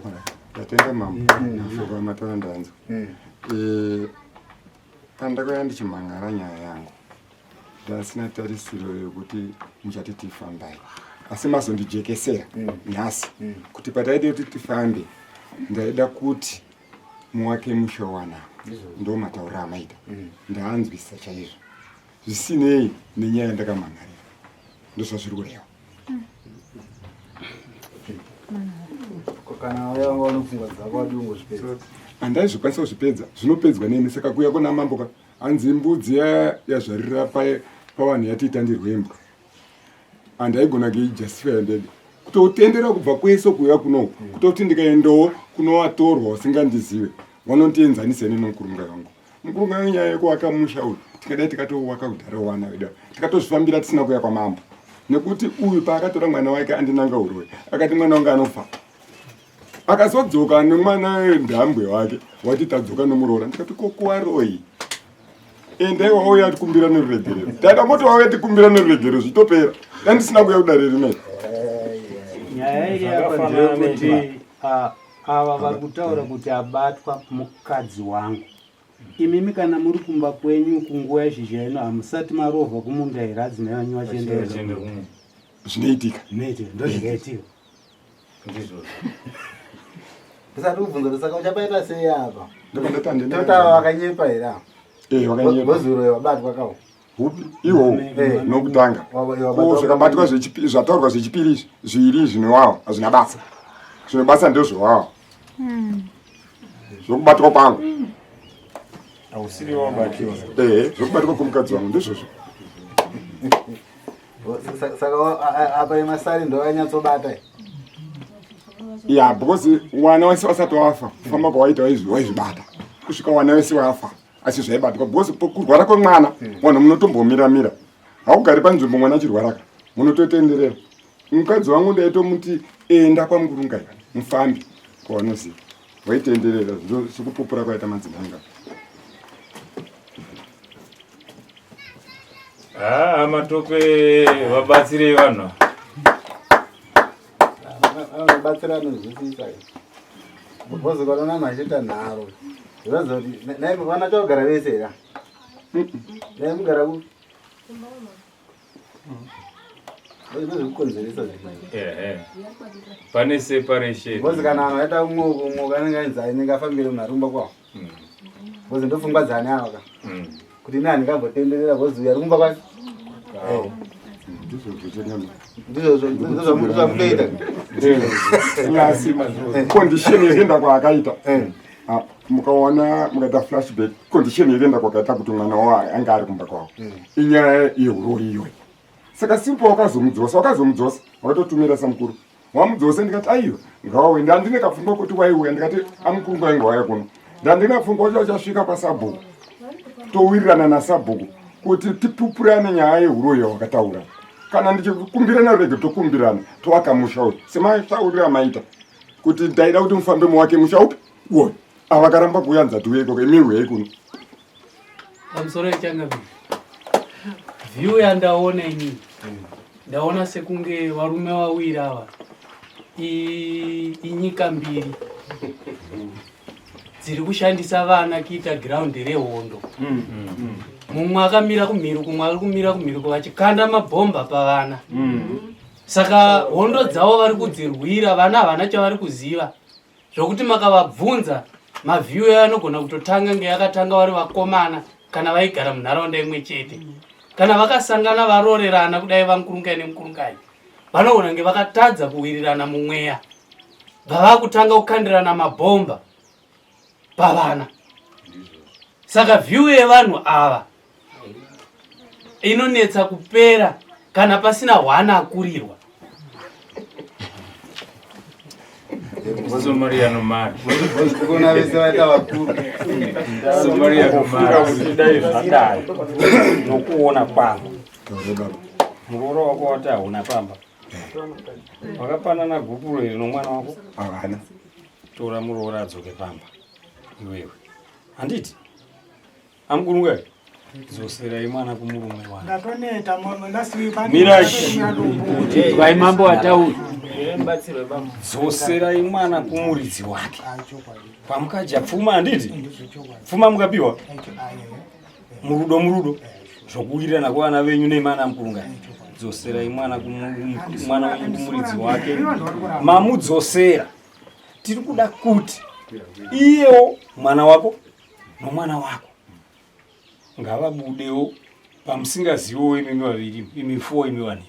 Ndatenda mambo. Mashoko amataura ndanzwa. Pandakauya ndichimhan'ara nyaya yangu ndasina tarisiro yekuti muchati tifambai asi mazondijekesera nhasi kuti pataida kuti tifambe ndaida kuti muwake musha wana ndo matauriro amaita ndaanzwisa chaizvo zvisinei nenyaya yandakamhan'arira ndozvazviri kureva. Kana waya wanga une pfungwa dzako wadii kungozvipedza? Handaizvikwanisa kuzvipedza, zvinopedzwa neni. Saka kuuya kuna mambo ka hanzi mbudzi yazvarira pavanhu yati itandirwe imbwa. Handaigona kuijustifya ndega. Kutotendera kubva kwese kuuya kunoku, kutoti ndikaendawo kunovatorwa vasingandizive, vanondienzanisa ini nomukurunga wangu. Mukurunga wangu nyaya yekuwaka musha uyu, tikadai tikatowaka kudhara wana wedu, tikatozvifambira tisina kuuya kwamambo. Nekuti uyu paakatora mwana wake andinanga uroyi, akati mwana wangu anofa. Akazodzoka nemwana ndambwe wake, wati tadzoka nomuroora. Ndikati ko kuwaroyi? Endai wauya tikumbira neruregerero. Taida moti wauya tikumbira neruregerero zvitopera. Dai ndisina kuuya kudare rineri. Nyaya iri apa ndeyekuti ava vari kutaura kuti abatwa mukadzi wangu. Imimi kana muri kumba kwenyu kunguva yezhizha ino hamusati marovha kumunda here adzimai vanyu vachienda kumunda? Zvinoitika. Zvinoitika, ndozvingaitika. Ndizvozvo. Ndisati kubvunza kuti saka uchapaita sei apa? Ndopandati Tota vakanyepa here apa? Vakanyepa. Vozuro vabatwa kawo. Hupi? Iwo nokutanga. Ko zvakabatwa zvechipiri zvataurwa zvechipiri izvi zviviri izvi newawa hazvina basa. Zvine basa ndezvewawa. Zvokubatwa kwangu. Hausiri wabatiwa. Zvokubatwa kwomukadzi wangu ndizvozvo. Saka apa yemasari ndovanyatsobata. Ya, because wana wese wasati wafa, kufamba kwawaita waizvibata. Kusvika wana wese wafa, asi zvaibatwa because kurwara kwemwana, vanhu munotombomira mira. Haugari panzvimbo mwana achirwara ka, munototenderera. Mukadzi wangu ndaitomuti enda kwaMurungai, mufambi kwaunoziva. Waitenderera sekupupura kwaita madzimai nga. Haa, matope vabatsirei vanhu. Vanobatsira anonzwisisa. Because ukaona vanhu vachiita nharo, zvinoratidza kuti nai vana chakugara vese here? Nai mugara kupi? Ndozvikukonzeresa zvinhu. Ehe. Pane separation. Because kana vanhu vaita umwe umwe anenge ainzi anenge afambire munhu ari kumba kwawo. Because ndopfungwa dzaani ava ka. Kuti ini handingambotenderera because uyu ari kumba kwake. Ndizvozvo ndozvamunoita. Asi condition yekuenda kwaakaita. Mukaona mukaita flashback condition yekuenda kwakaita kuti mwana wavo anga ari kumba kwavo. Inyaya yehuroyi iyoyo. Saka simple wakazomudzosa, wakazomudzosa, wakatotumira samukuru. Wamudzose ndikati aiwa ngawauye. Ndandine kapfungwa kuti waiuya ndikati amukuru ngwainge wauya kuno. Ndandine pfungwa kuti achasvika kwasabhuku. Towirirana nasabhuku kuti tipupurane nyaya yehuroyi yawakataura. Kana ndichikumbirana rurege tokumbirana tovaka musha uyu. Sematauriro amaita kuti ndaida kuti mufambe muwake musha upi uwoyo. Ava vakaramba kuuya nzati uye ikoko imi uyai kuno. Pamusoro yechangamire. View yandaona inini. Ndaona sekunge varume vawiri ava inyika mbiri dziri kushandisa vana kuita giraundi rehondo. Mumwe akamira kumhiri, kumwe ari kumira kumhiri, vachikanda mabhomba pavana. Saka hondo dzavo vari kudzirwira, vana havana chavari kuziva, zvokuti makavabvunza mavhiyu anogona kutotanga ngeyakatanga vari vakomana kana vaigara munharaunda imwe chete, kana vakasangana varorerana kudai, vamukurungai nemukurungai vanogona kunge vakatadza kuwirirana mumweya, bva vakutanga kukandirana mabhomba pavana. Saka view yevanhu ava inonetsa kupera kana pasina hwana akurirwa. Somaria nomari. Kuna vese vaita vakuru. Somaria nomari. Kuti dai zvadai, nokuona kwangu, muroora wako wati hauna pamba, wakapanana gupuro here nomwana wako? Havana. Tora muroora adzoke pamba iwewe, handiti amukurungai? Dzoserai mwana kumurume wake. Ndatoneta last week. Mirai. Vai mambo atauri. Dzoserai mwana kumuridzi wake pamukadya pfuma, handiti? Pfuma mukapiwa murudo, murudo zvokuwirirana kwevana venyu nemana mukurungai. Dzoserai mwana mwana wenyu kumuridzi wake. Mamudzosera, tiri kuda kuti iyewo mwana wako nomwana wako ngavabudewo pamusingaziviwo imimi vaviri, imi four, imi vanhu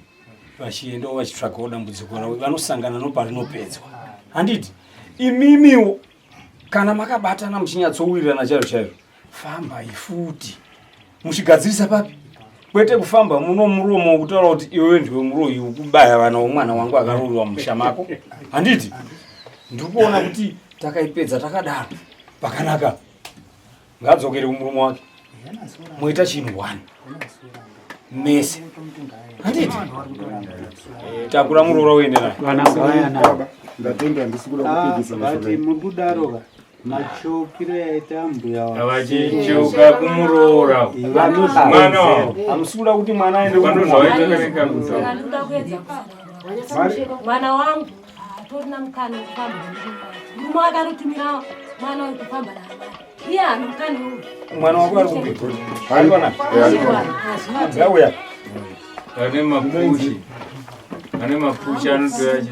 vachiendawo vachitsvagawo dambudziko ravo, vanosangana noparinopedzwa, handiti? Imimiwo kana makabatana muchinyatsowirirana chaizvo chaizvo, fambai futi muchigadzirisa papi, kwete kufamba muno muromo wokutaura kuti iwewe ndiwe muroyi wokubaya vana womwana wangu akaroorwa musha mako, handiti? Ndiri kuona kuti takaipedza takadaro pakanaka. Ngadzokere kumurume wake, moita chinhu one mese, handiti? Takura muroora uende naye. Ndatenda, handisi kuda kupikisa. Vati muri kudaro ka, machokiro yaita mbuya. Vachichoka kumuroora mwana wavo. Hamusi kuda kuti mwana aende. Pano zvawaita kanenge kutaura. Ndikuda kuedza kusanangura. Mwana wangu hatorina mukana wekufamba nemurume. Murume wake anotumira mwana uyu kufamba naamai. Iye haana mukana uyu. Mwana wako ari kupi? Ari pana ngauya. Ane mapushi, ane mapushi anotoya.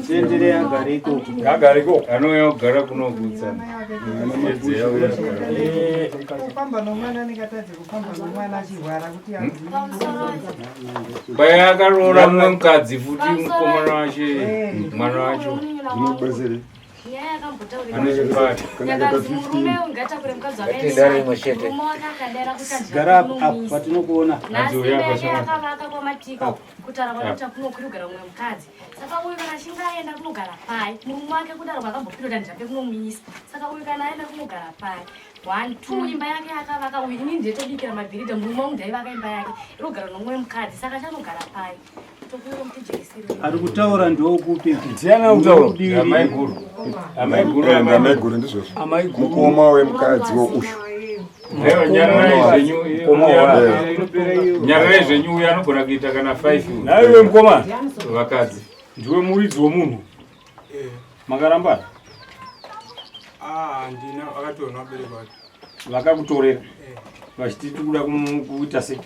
Tendere agare ikoko. Ngagare ikoko. Anouya kugara kunogutsa. Kufamba nomwana anenge atadze kufamba nomwana achirwara kuti Kwai akaroora mumwe mukadzi futi, mukomana wacho, mwana wacho. Zvinobatsirei? Nyaya yakambotaurika. Ane chipati. Yakanzi murume ungatakure mukadzi Ngatidare imwe chete. murume wake akadera kuti Gara apo apo patinokuona. Nhasi imba yake yakavaka kwamatika kutaura kwanoita kuno kuri kugara mumwe mukadzi. Saka uyu kana achinge aenda kunogara pai, murume wake kudaro kwakambopinda kuti handirape kunomuyisa. Saka uyu kana aenda kunogara pai, one two, imba yake yakavaka uyu, inini ndetobikira mabhiridha, murume wangu ndaivaka imba yake iri kugara nomumwe mukadzi, saka achanogara pai? Tokuira mutijekesere. Ari kutaura ndokupi? Ndiani ari kutaura? Amaiguru, amaiguru. Amaiguru, ndizvozvo. Amaiguru. Mukoma wemukadzi wouyu. Aiwa, nyararai zvenyu. Mukoma Nyararai zvenyu, uyu anogona kuita kana 5. Naiwe mukoma. Vakadzi. Ndiwe muridzi womunhu, makarambana? Ah, handina, akatorwa nevabereki vake. Vakakutorera vachiti tikuda kuita sei?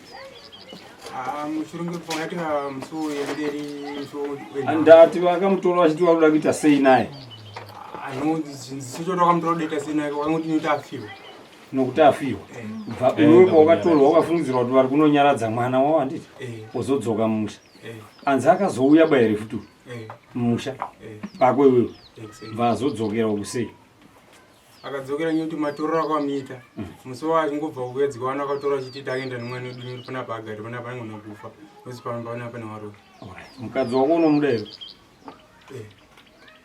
Ah, muchirungu pakatika musi wemberi, musi wenhau. Ndati vakamutora vachiti vakuda kuita sei naye? Sichoto vakamutora kudaita sei naye, vakangoti nokuti afiwa. Nokuti afiwa. Bva iwewe pawakatorwa wakafungidzirwa kuti vari kunonyaradza mwana wavo, handiti? Wozodzoka mumusha. Anzi akazouya ba here futi uyu? Mumusha pako iwewe, bva azodzokera uku sei? Akadzokera nekuti matorero akamuita musi waachingobva kuedzwa, vana vakatora achiti takaenda nemwana wedu nekuti panapa agari panapa anogona kufa nozi pano pana pane varoyi. Mukadzi wako unomuda here?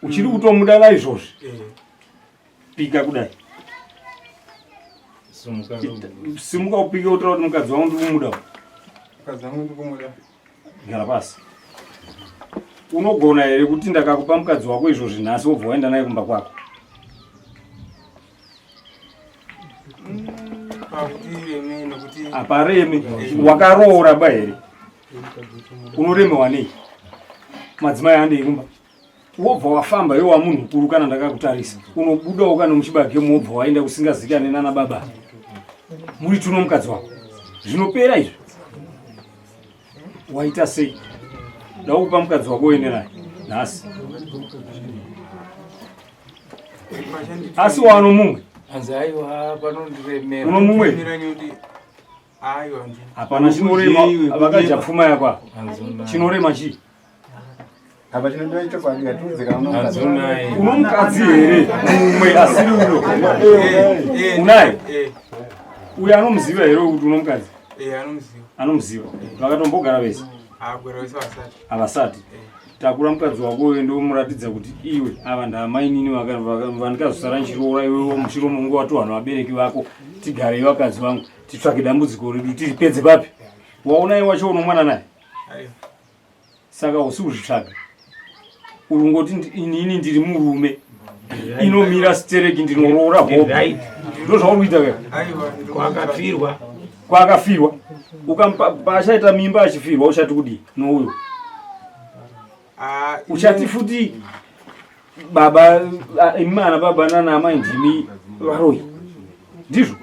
Uchiri kutomuda naizvozvi? Pika kudai. Sumuka. Simuka upike, utaura kuti mukadzi wangu ndikumuda. Mukadzi wangu ndikumuda. Gara pasi. Unogona here kuti ndakakupa mukadzi wako izvozvi nhasi, wobva waenda naye kumba kwako? Pakuti reme nekuti Haparemi. Wakaroora ba here? Unoremewa nei? Madzimai handei kumba. Wobva wafamba iwe wamunhu mukuru kana ndakakutarisa. Unobudawo kana muchibage mobva waenda kusingazikane nana baba. Muri tuno mukadzi wako. Zvinopera izvi. Waita sei? Ndakupa mukadzi wako uende naye nhasi. Asi wano mumwe. Anzi aiwa panondiremera. Uno mumwe? Hapana chinorema vakadya pfuma yako apa. Chinorema chii? Apa chinodiwa ichokwadi ngatiudze kana uno mukadzi. Uno mukadzi here mumwe asiri uyo? Unaye? Uyo anomuziva here kuti uno mukadzi? Anomuziva. Vakatombogara vese? Havasati. Takura mukadzi wako uyo ndomuratidza kuti iwe ava ndamainini vandikazosara ndichiroora iwe muchiro mungu watohwa nevabereki vako tigarei vakadzi vangu titsvake dambudziko redu tiripedze papi waona iwe wacho unomwana naye saka usi kuzvitsvaga uri ngoti inini ndiri murume inomira stereki ndinoroora hope ndozvauri kuita ka kwakafirwa kwakafirwa ukapachaita mimba achifirwa uchati kudii nouyo uchati futi baba imi ana baba nana amai ndimi varoyi ndizvo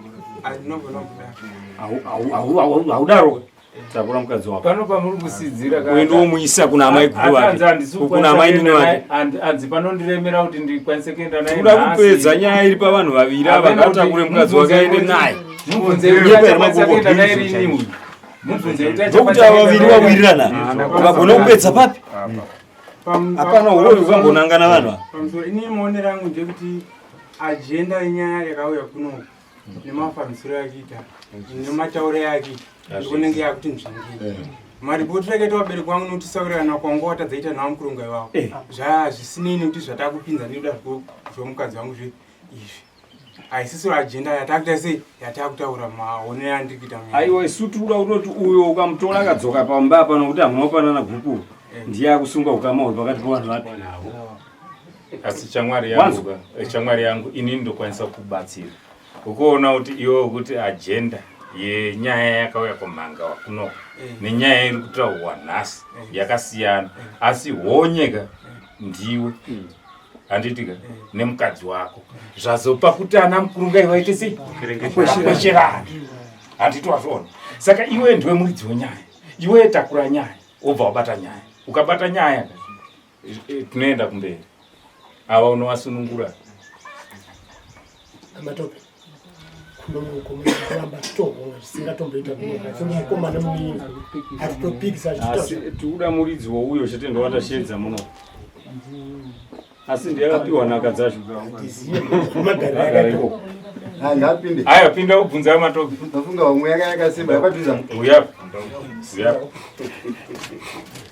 haudaro takura mukadzi wako pano pamuri kusidzira uende womuisa kuna amai guru vake kuna amai nini vake anzi panondiremera kuti ndikwanise kuenda naye tikuda kupedza nyaya iri pavanhu vaviri ava ngatakure mukadzi wake aende naye ndokuti ava vaviri vawirirana vagona kupedza papi hapana uroi ukambonangana vanhu ava pamusoro ini maonero angu ndekuti agenda yenyaya yakauya kunoku nemafambisiro yakiita nematauro yakiita ndikunenge yakuti nzvingii maripoti akaita vabereki vangu nokuti saurirana kwangu watadzaita nawo mukurunga ivavo zvaa zvisinei nekuti zvatakupinza nekuda zvomukadzi wangu zve izvi haisisiro agenda yatakuita sei yatakutaura maonero andiri kuita aiwa isu tikuda kutoti uyo ukamutora akadzoka pamba apa nokuti hamuna kupanana gukuru ndiye akusunga ukama huri pakati pevanhu vapi asi chamwari yangu ka, eh, chamwari yangu inini ndokwanisa kubatsira ukuona kuti iwe ukuti agenda yenyaya yakauya kumhanga wakunoko nenyaya iri kutaurwa nhasi yakasiyana asi honyeka ndiwe handiti ka nemukadzi wako zvazopa kuti ana mukurungai vaite sei vakwesherana handiti wazviona saka iwe ndiwe muridzi wenyaya iwe takura nyaya wobva wabata nyaya ukabata nyaya ka eh, tinoenda kumberi ava unovasunungura amatope kunomukomana tohonga zvisingatomboita mukomana muningi hatitopikisa asi tikuda muridzi wouyo chete ndowatashedza muno asi ndiye akapiwa nhaka dzacho Agara ikoko. Ngapinde. Aya pinda ubvunza matope. Ndafunga vamwe yaka yakasimba yakapinza. Uya. Uya.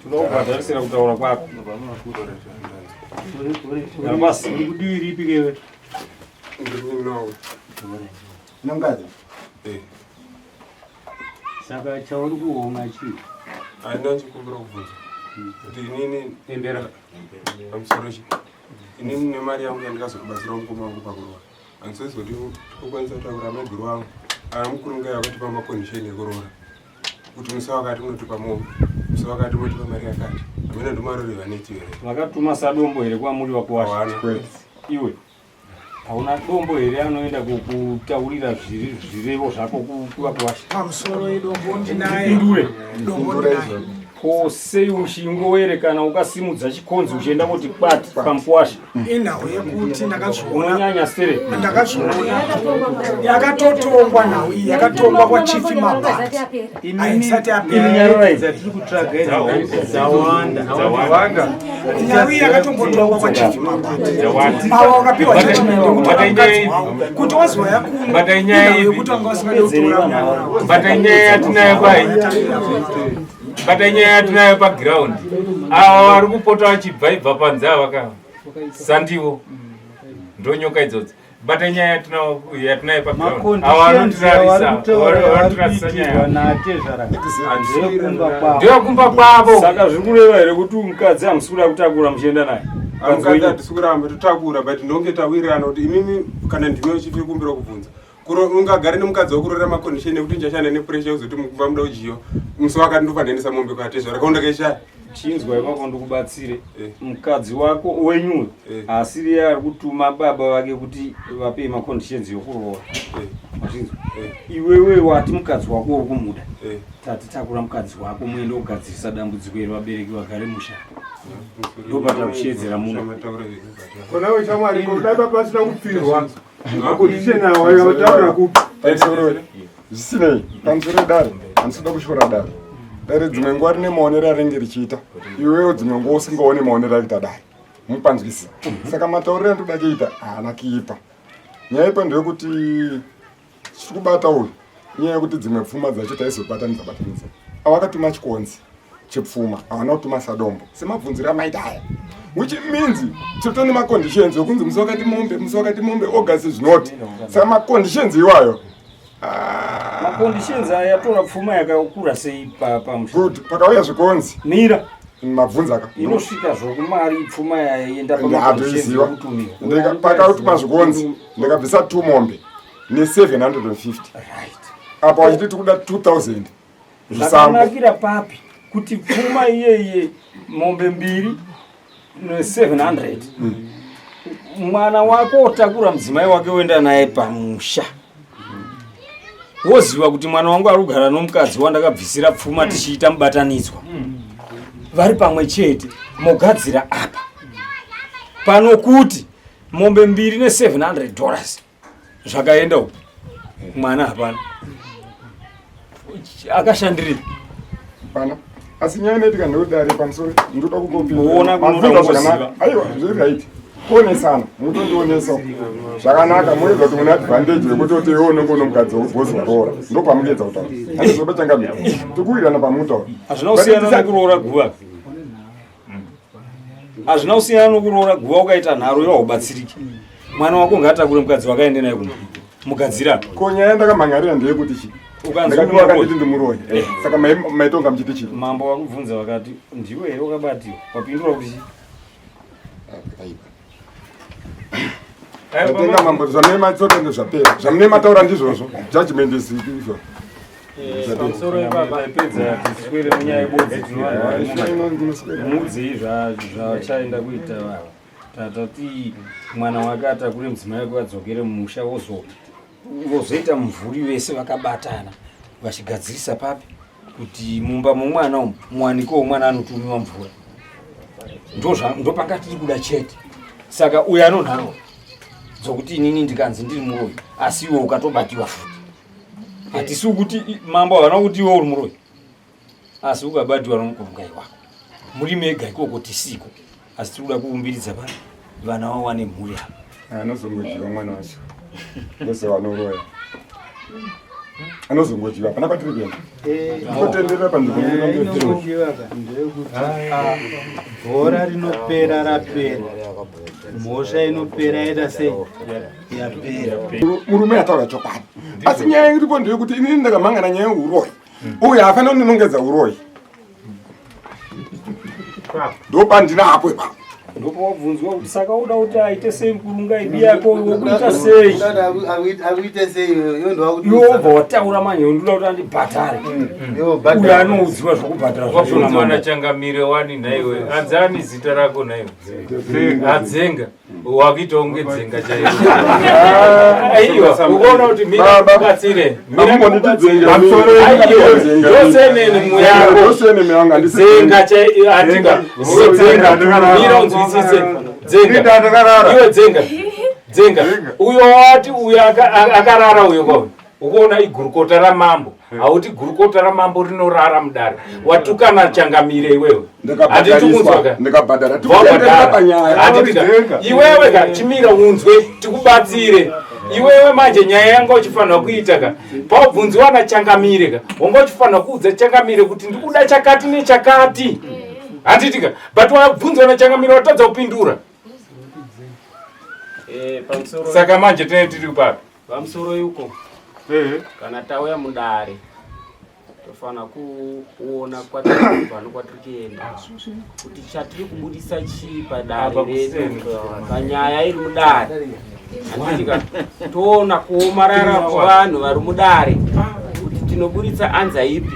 Tinokubhadharisira kutaura kwako. Nabasi. Uri kudivi ripi kewe? Nomukadzi. Saka chauri kuonga chii? Handina chikumbira kubvunza kuti inini embera pamusoro chi inini nemari yangu yandikazokubatsira mukoma wangu pakuroora handisozi kuti ukwanisa kutaura maiguru wangu ana mukuru ngai akatipa makondisheni ekuroora kuti musi wakati unotipa mombe musi wakati unotipa mari yakati hamene ndomarori vaneti here Vakatuma sadombo here kwamuri vakuwasha? Iwe hauna dombo here anoenda kukutaurira zvirevo zvako kuvakuwasha? Pamusoro idombo ndinaye. Ndipindure. Dombo ndinaye. Ko sei uchingowere kana ukasimudza chikonzi uchienda kuti kwati pamukuwasha? Inhau yekuti ndakazviona. Unonyanya stere. Ndakazviona. Yakatotongwa nhau iyi yakatongwa kwachief Mabati. Haisati yapera. Dzatiri kutsvaga idzi dzawanda. Dzawanda. Nhau iyi yakatombotongwa kwachief Mabati. Ava wakapiwa judgment yekutora mukadzi wavo kuti wazouya kuno. Bata inyaya Inhau yekuti wanga usingade kutora mwana wavo. Bata inyaya yatinayo pai. Bata inyaya yatinayo paground. Ava vari kupota vachibva ibva panze ava ka. Sandivo. Ndonyoka idzodzo. Bata inyaya yatinayo yatinayo paground. Ava vanotirarisa. Vanotirarisa nyaya. naatezvara ndeyekumba kwavo Ndeyekumba kwavo. Saka zviri kureva here kuti mukadzi hamusi kuda kutakura muchienda naye? Mukadzi hatisi kuramba totakura but ndonge tawirirana kuti imimi kana ndimi uchiti kumbira kubvunza. Ungagare nemukadzi wakurorera macondition ekuti ndichashanda nepressure kuzoti mukumba muda kudyiwa musi wakati ndofanira mombe kwatezvara kaunda kaishaya. Chinzwa ipapo ndikubatsire. Mukadzi wako wenyu uyu asiri iye ari kutuma baba vake kuti vape maconditions yokuroora. Wazvinzwa? Iwewe wati mukadzi wako uri kumuda. Tati takura mukadzi wako muende kugadzirisa dambudziko iri vabereki vagare musha. Ndopatakushedzera muno. Kona we shamwari ko dai baba vasina kupfirwa. Macondition awa yautaura kupi? Pamusoro zvisinei, pamusoro dare, handisi kuda kushora dare. Dare dzimwe nguva rine maonero arinenge richiita, iwewo dzimwe nguva usingaoni maonero aita dare. Mupanzwisisa. Saka matauriro andoda kuita haana kuipa. Nyaya ipa ndeyekuti chiri kubata uyu inyaya yekuti dzimwe pfuma dzacho taizobatanidza batanidza. Awakatuma chikonzi chepfuma havana kutuma sadombo semabvunziro amaita aya which means totone maconditions ekunzi musi wakati mombe musi wakati mombe august zvinoti saka maconditions iwayo Maconditions aya yatora pfuma yakakura sei pamusha? Good, pakauya zvikonzi. Mira. Mabvunza ka. Inosvika zvokumari pfuma yaenda pamaconditions ekutumiwa. Pakautuma zvikonzi ndikabvisa 2 mombe ne 750. Right. Apa wachiti tikuda 2000. Zvakanakira papi kuti pfuma iyeye mombe mbiri ne 700 mwana wako otakura mudzimai wake woenda naye pamusha woziva kuti mwana wangu ari kugara nomukadzi wandakabvisira pfuma tichiita mubatanidzwa vari pamwe chete mogadzira apa pano kuti mombe mbiri ne 700 dollars zvakaenda uku mwana hapana akashandirira hapana asi nyaya inoitika ndeyekuti pamusoro ndoda Kuona kunoda kungobvunza zvakanaka aiwa zviri right kuonesana mutondionesa zvakanaka moedza kuti mune advantage yekuti kuti iwe unenge une mukadzi webhozi waroora ndopamunoedza kutaura handizoba changamira tikuwirirana pamutaura Hazvina kusiyana nekuroora guva. Hazvina kusiyana nokuroora guva ukaita nharo iwe haubatsiriki. Mwana wako ngaatakure mukadzi wake aende naye kumba. Mugadzira. Ko nyaya yandakamhan'arira ndeyekuti chii? Ukanzi Ndakati wakanditi ndimuroyi. Saka maitonga muchiti chii? Mambo vakubvunza vakati ndiwe here wakabatiwa? Wapindura kuti chii? Ndatenga mambo zvamune matsoka ndezvapera. Zvamune mataura ndizvozvo. Judgment is izvo. Pamusoro ipapa pedza tiswere munyaya yebodzi tinomuudzei zvachaenda kuita vava. Tatati mwana wake atakure mudzimai wake vadzokere mumusha vozoita mumvuri vese vakabatana vachigadzirisa papi kuti mumba momwana umu muwanikewo mwana anotumiwa mvura. Ndopanga tiri kuda chete. Saka uyo anonharo dzokuti inini ndikanzi ndiri muroyi asi iwe ukatobatiwa futi. Hatisi kuti mambo havana kuti iwe uri muroyi asi ukabatiwa nomukurungai wako muri mega ikoko tisiko asi tiri kuda kuumbiridza vana vana vawane mhuri apa. Anozongodyiwa mwana wacho vose vanoroya anozongodyiwa hapana kwatiri kuenda tinotenderera panzvimbo bhora rinopera rapera mhosva inopera yaita sei yapera murume ataura chokwadi asi nyaya iripo ndeyekuti inini ndakamhangana nyaya yeuroyi uyu haafanira kundinongedza uroyi ndopandina apo ipapo Ndopawabvunzwa kuti saka uda kuti aite sei mukurunga ibi yako wokuita sei? Akuite sei iwe ndowakuti Iwe wobva wataura manje ndoda kuti andibhadhare. Uyo anoudziwa zvokubhadhara zvacho Wabvunzwa namambo. nachangamire wani nhaiwe anzani zita rako nhaiwe adzenga wakuita kunge dzenga chairo aiwa ukaona kuti mira ndikubatsire mira ndikubatsire ndosenene muyako dzenga chai atika dzenga mira unzwisise dzenga iwe dzenga dzenga uyo wati uyo akarara uyo kwawe ukuona igurukota ramambo hauti gurukota ramambo rinorara mudare watukana changamire iwewe Ndikabhadhara handitikunzwaka iwewe ka chimira unzwe tikubatsire iwewe manje nyaya yanga uchifanira kuita ka paubvunziwa nachangamire ka wanga uchifanira kuudza changamire kuti ndikuda chakati nechakati handitika but wabvunziwa nachangamire watadza kupindura saka manje tinenge tiri papi Pamusoro yuko kana tauya mudare Tofanira kuona kwatiri kubva nokwatiri kuenda kuti chatiri kubudisa chii padare redu panyaya iri mudare. Handitika toona kuomarara kwevanhu vari mudare kuti tinoburitsa anza ipi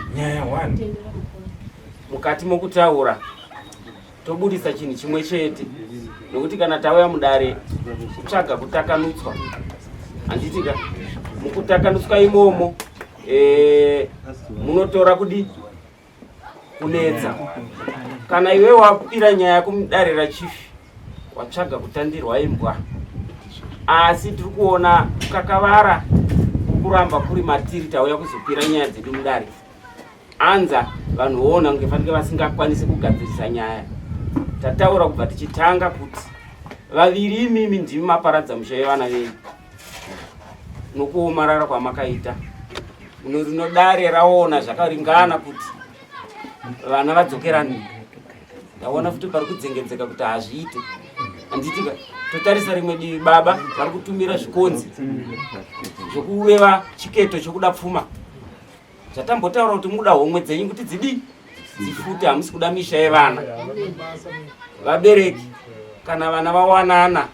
mukati mokutaura toburitsa chinhu chimwe chete nokuti kana tauya mudare kutsvaga kutakanutswa handitika mukutakanutswa imomo e, munotora kudi kunetsa kana iwe wapira nyaya kumudare rachief watsvaga kutandirwa imbwa asi tiri kuona kukakavara kuramba kuri matiri tauya kuzopira nyaya dzedu mudare anza vanhu voona kunge fanike vasingakwanisi kugadzirisa nyaya tataura kubva tichitanga kuti vaviri imimi ndimi maparadza musha yevana venyu nokuomarara kwamakaita uno rino dare raona zvakaringana kuti vana vadzokerane ndaona futi pari kudzengedzeka kuti hazviite handitika totarisa rimwe divi baba vari kutumira zvikonzi zvokureva chiketo chokuda pfuma zvatambotaura kuti muda homwe dzenyu kuti dzidii dzifute hamusi kuda misha yevana vabereki kana vana vawanana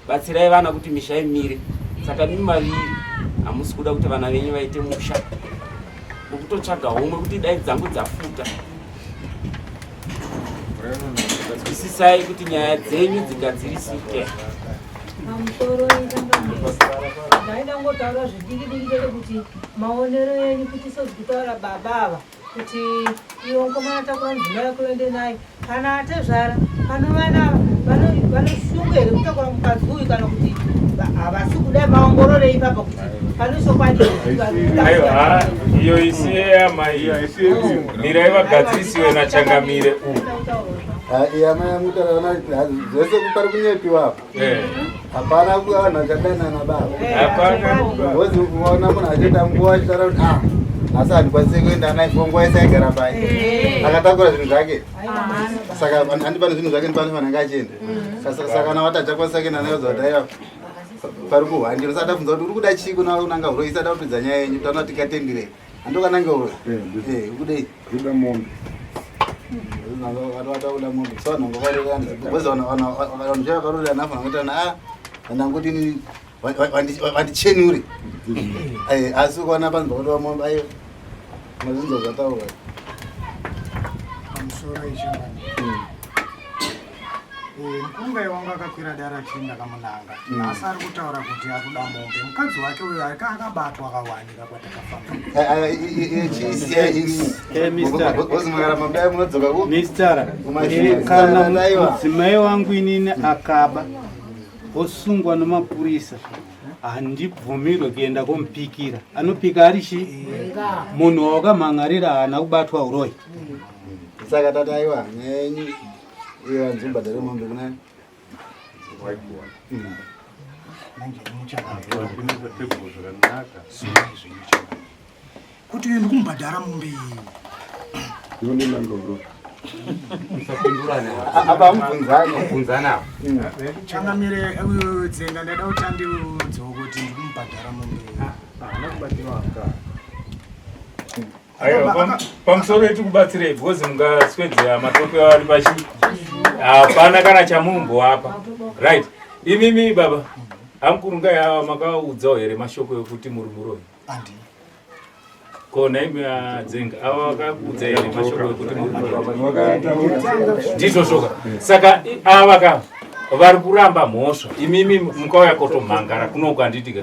batsirai vana kuti misha imire saka mimi maviri hamusi kuda kuti vana venyu vaite musha mukutotsvaga homwe kuti dai dzangu dzafuta nzwisisai kuti nyaya dzenyu dzigadzirisike pamusoro ndaida ngotaura zvidiki diki chete kuti maonero enyu kuti sozikutaura baba ava kuti iwe mukomana takura mudzimai wako uende naye kana atezvara pano vana ava vanoshungu here kutakura mukadzi uyu kana kuti havasi kuda maongorore ipapa kuti pane chokwadi aiwa iyo isiye amai mirai vagadzirisiwe nachangamire u iya amai amutaura zvese pari kunyepiwa apa eh. hapana vanhu vachadanana baba ngozi kuona munhu achiita nguva achitaura kuti ah asi handikwanise kuenda naye ko nguva yese aigara pai eh. akatakura zvinhu zvake saka handi pane zvinhu zvake ndipane vanhu anga achienda mm. saka kana wati achakwanisa kuenda naye odza kuti aiwa pari kuhwandira saka ndabvunza kuti uri kuda chii kuna unanga uroyi isada kupedza nyaya yenyu taona tikatendirei Andokanange uroyi. Eh, ukudei? Kuda mombe. Vatakuda mombe. So vanhu vakaroorana. Because vanhu vanhu chaivo vakaroorana afa vanotana ah ndangoti ini vandichenure. Eh, asi ukaona panzi pakutova mombe ayo mazvinzwa zvataurwa. Pamusoro ichingani. Eh, mukungai wangu akakwira dare achiri ndakamunanga mm. asi ari kutaura kuti akuda mombe mukadzi wake uyo aka akabatwa akawanika kwatakafamba kana mudzimai wangu inini akaba osungwa nemapurisa handibvumirwe kuenda komupikira anopika ari chii munhu wawakamhan'arira haana kubatwa uroyi saka tati aiwa nyaya yenyu Iye hanzi ubhadhare mombe kuna kuti uyu ndikumubhadhara mombe iyi apa mubvunzana changamire uyu dzenga ndaida kuti andiudzewo kuti ndikumubhadhara mombe iyi Aiwa, pamusoro yetu kubatsirei because mungaswedzera matope ari pachi hapana kana chamumbowapa right imimi baba amukurungai ava makaudzawo here mashoko ekuti muri muroyi ko naimi adzenga ava vakakuudza here mashoko ekuti muri muroyi ndizvo zvoka saka ava ka vari kuramba mhosva imimi mukauya kotomhangara kunoku handitika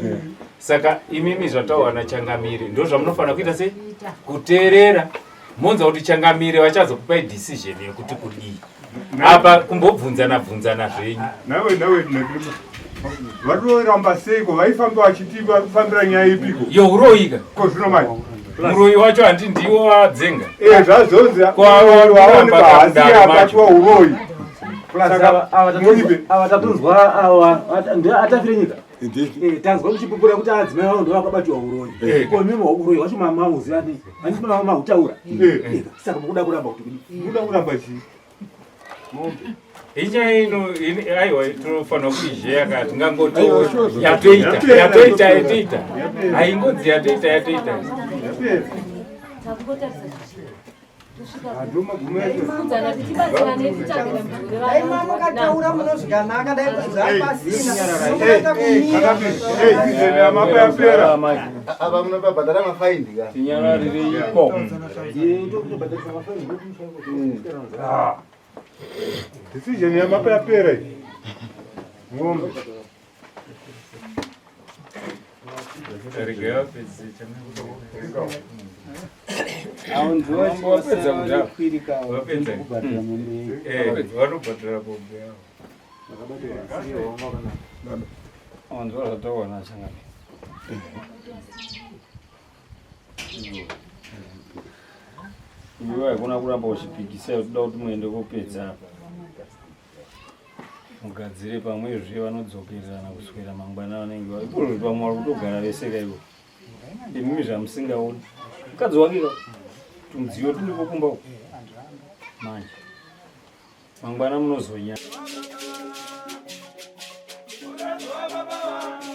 Saka imimi zvataurwa nachangamire ndozvamunofanira kuita sei? Kuteerera monzwa kuti changamire vachazokupai decision yekuti kudii. Apa kumbobvunzana bvunzana zvenyu. Nawe nawe vatoramba seiko vaifamba vachiti vari kufambira nyaya ipiko? Youroyika. Ko zvino manje muroyi wacho handi ndiwo wadzenga. Eh zvazonzi waonekwa hasi abatwa uroyi. Ava tatonzwa awa atafire nyika. Eh, tanzwa muchipupura kuti adzimai vavo ndovakabatwa uroyi eh. ko mimi uroyi wacho mauziva nei handiti mautaura eh. saka mukuda kuramba kuti kudii mukuda kuramba chii inyaya ino aiwa tinofanira kuizheya ka tingangoto yatoita yatoita yatoita haingodzi yatoita yatoita Takungotarisa zvichii. Tosvika tichibatsirane titsvage dambudziko Dai revana. mamukataura muno zvikanaka dai zvapasina. Munoita kumira. Apa munobhadhara mafaindi ka. Tinyararireiko. Decision yamapa yapera iyi. Ng'ombe. Regai vapedze Aunziwa Vapedza kudhara. kwirika Vapedza. kubhadhara mombe iyi. Eh, vanobhadhara mombe yavo. Wanzwa zvataurwa nachangani. Iwe haikona kuramba uchipikisa toda kuti muende kopedza apa. Mugadzire pamwezve vanodzokererana kuswera mangwana vanenge vari ikozvo pamwe vari kutogara vese kaivo. Imimi zvamusingaoni. Mukadzi wake ka tumudziyo turipo kumba uko. Manje. Mangwana munozonya. Baba,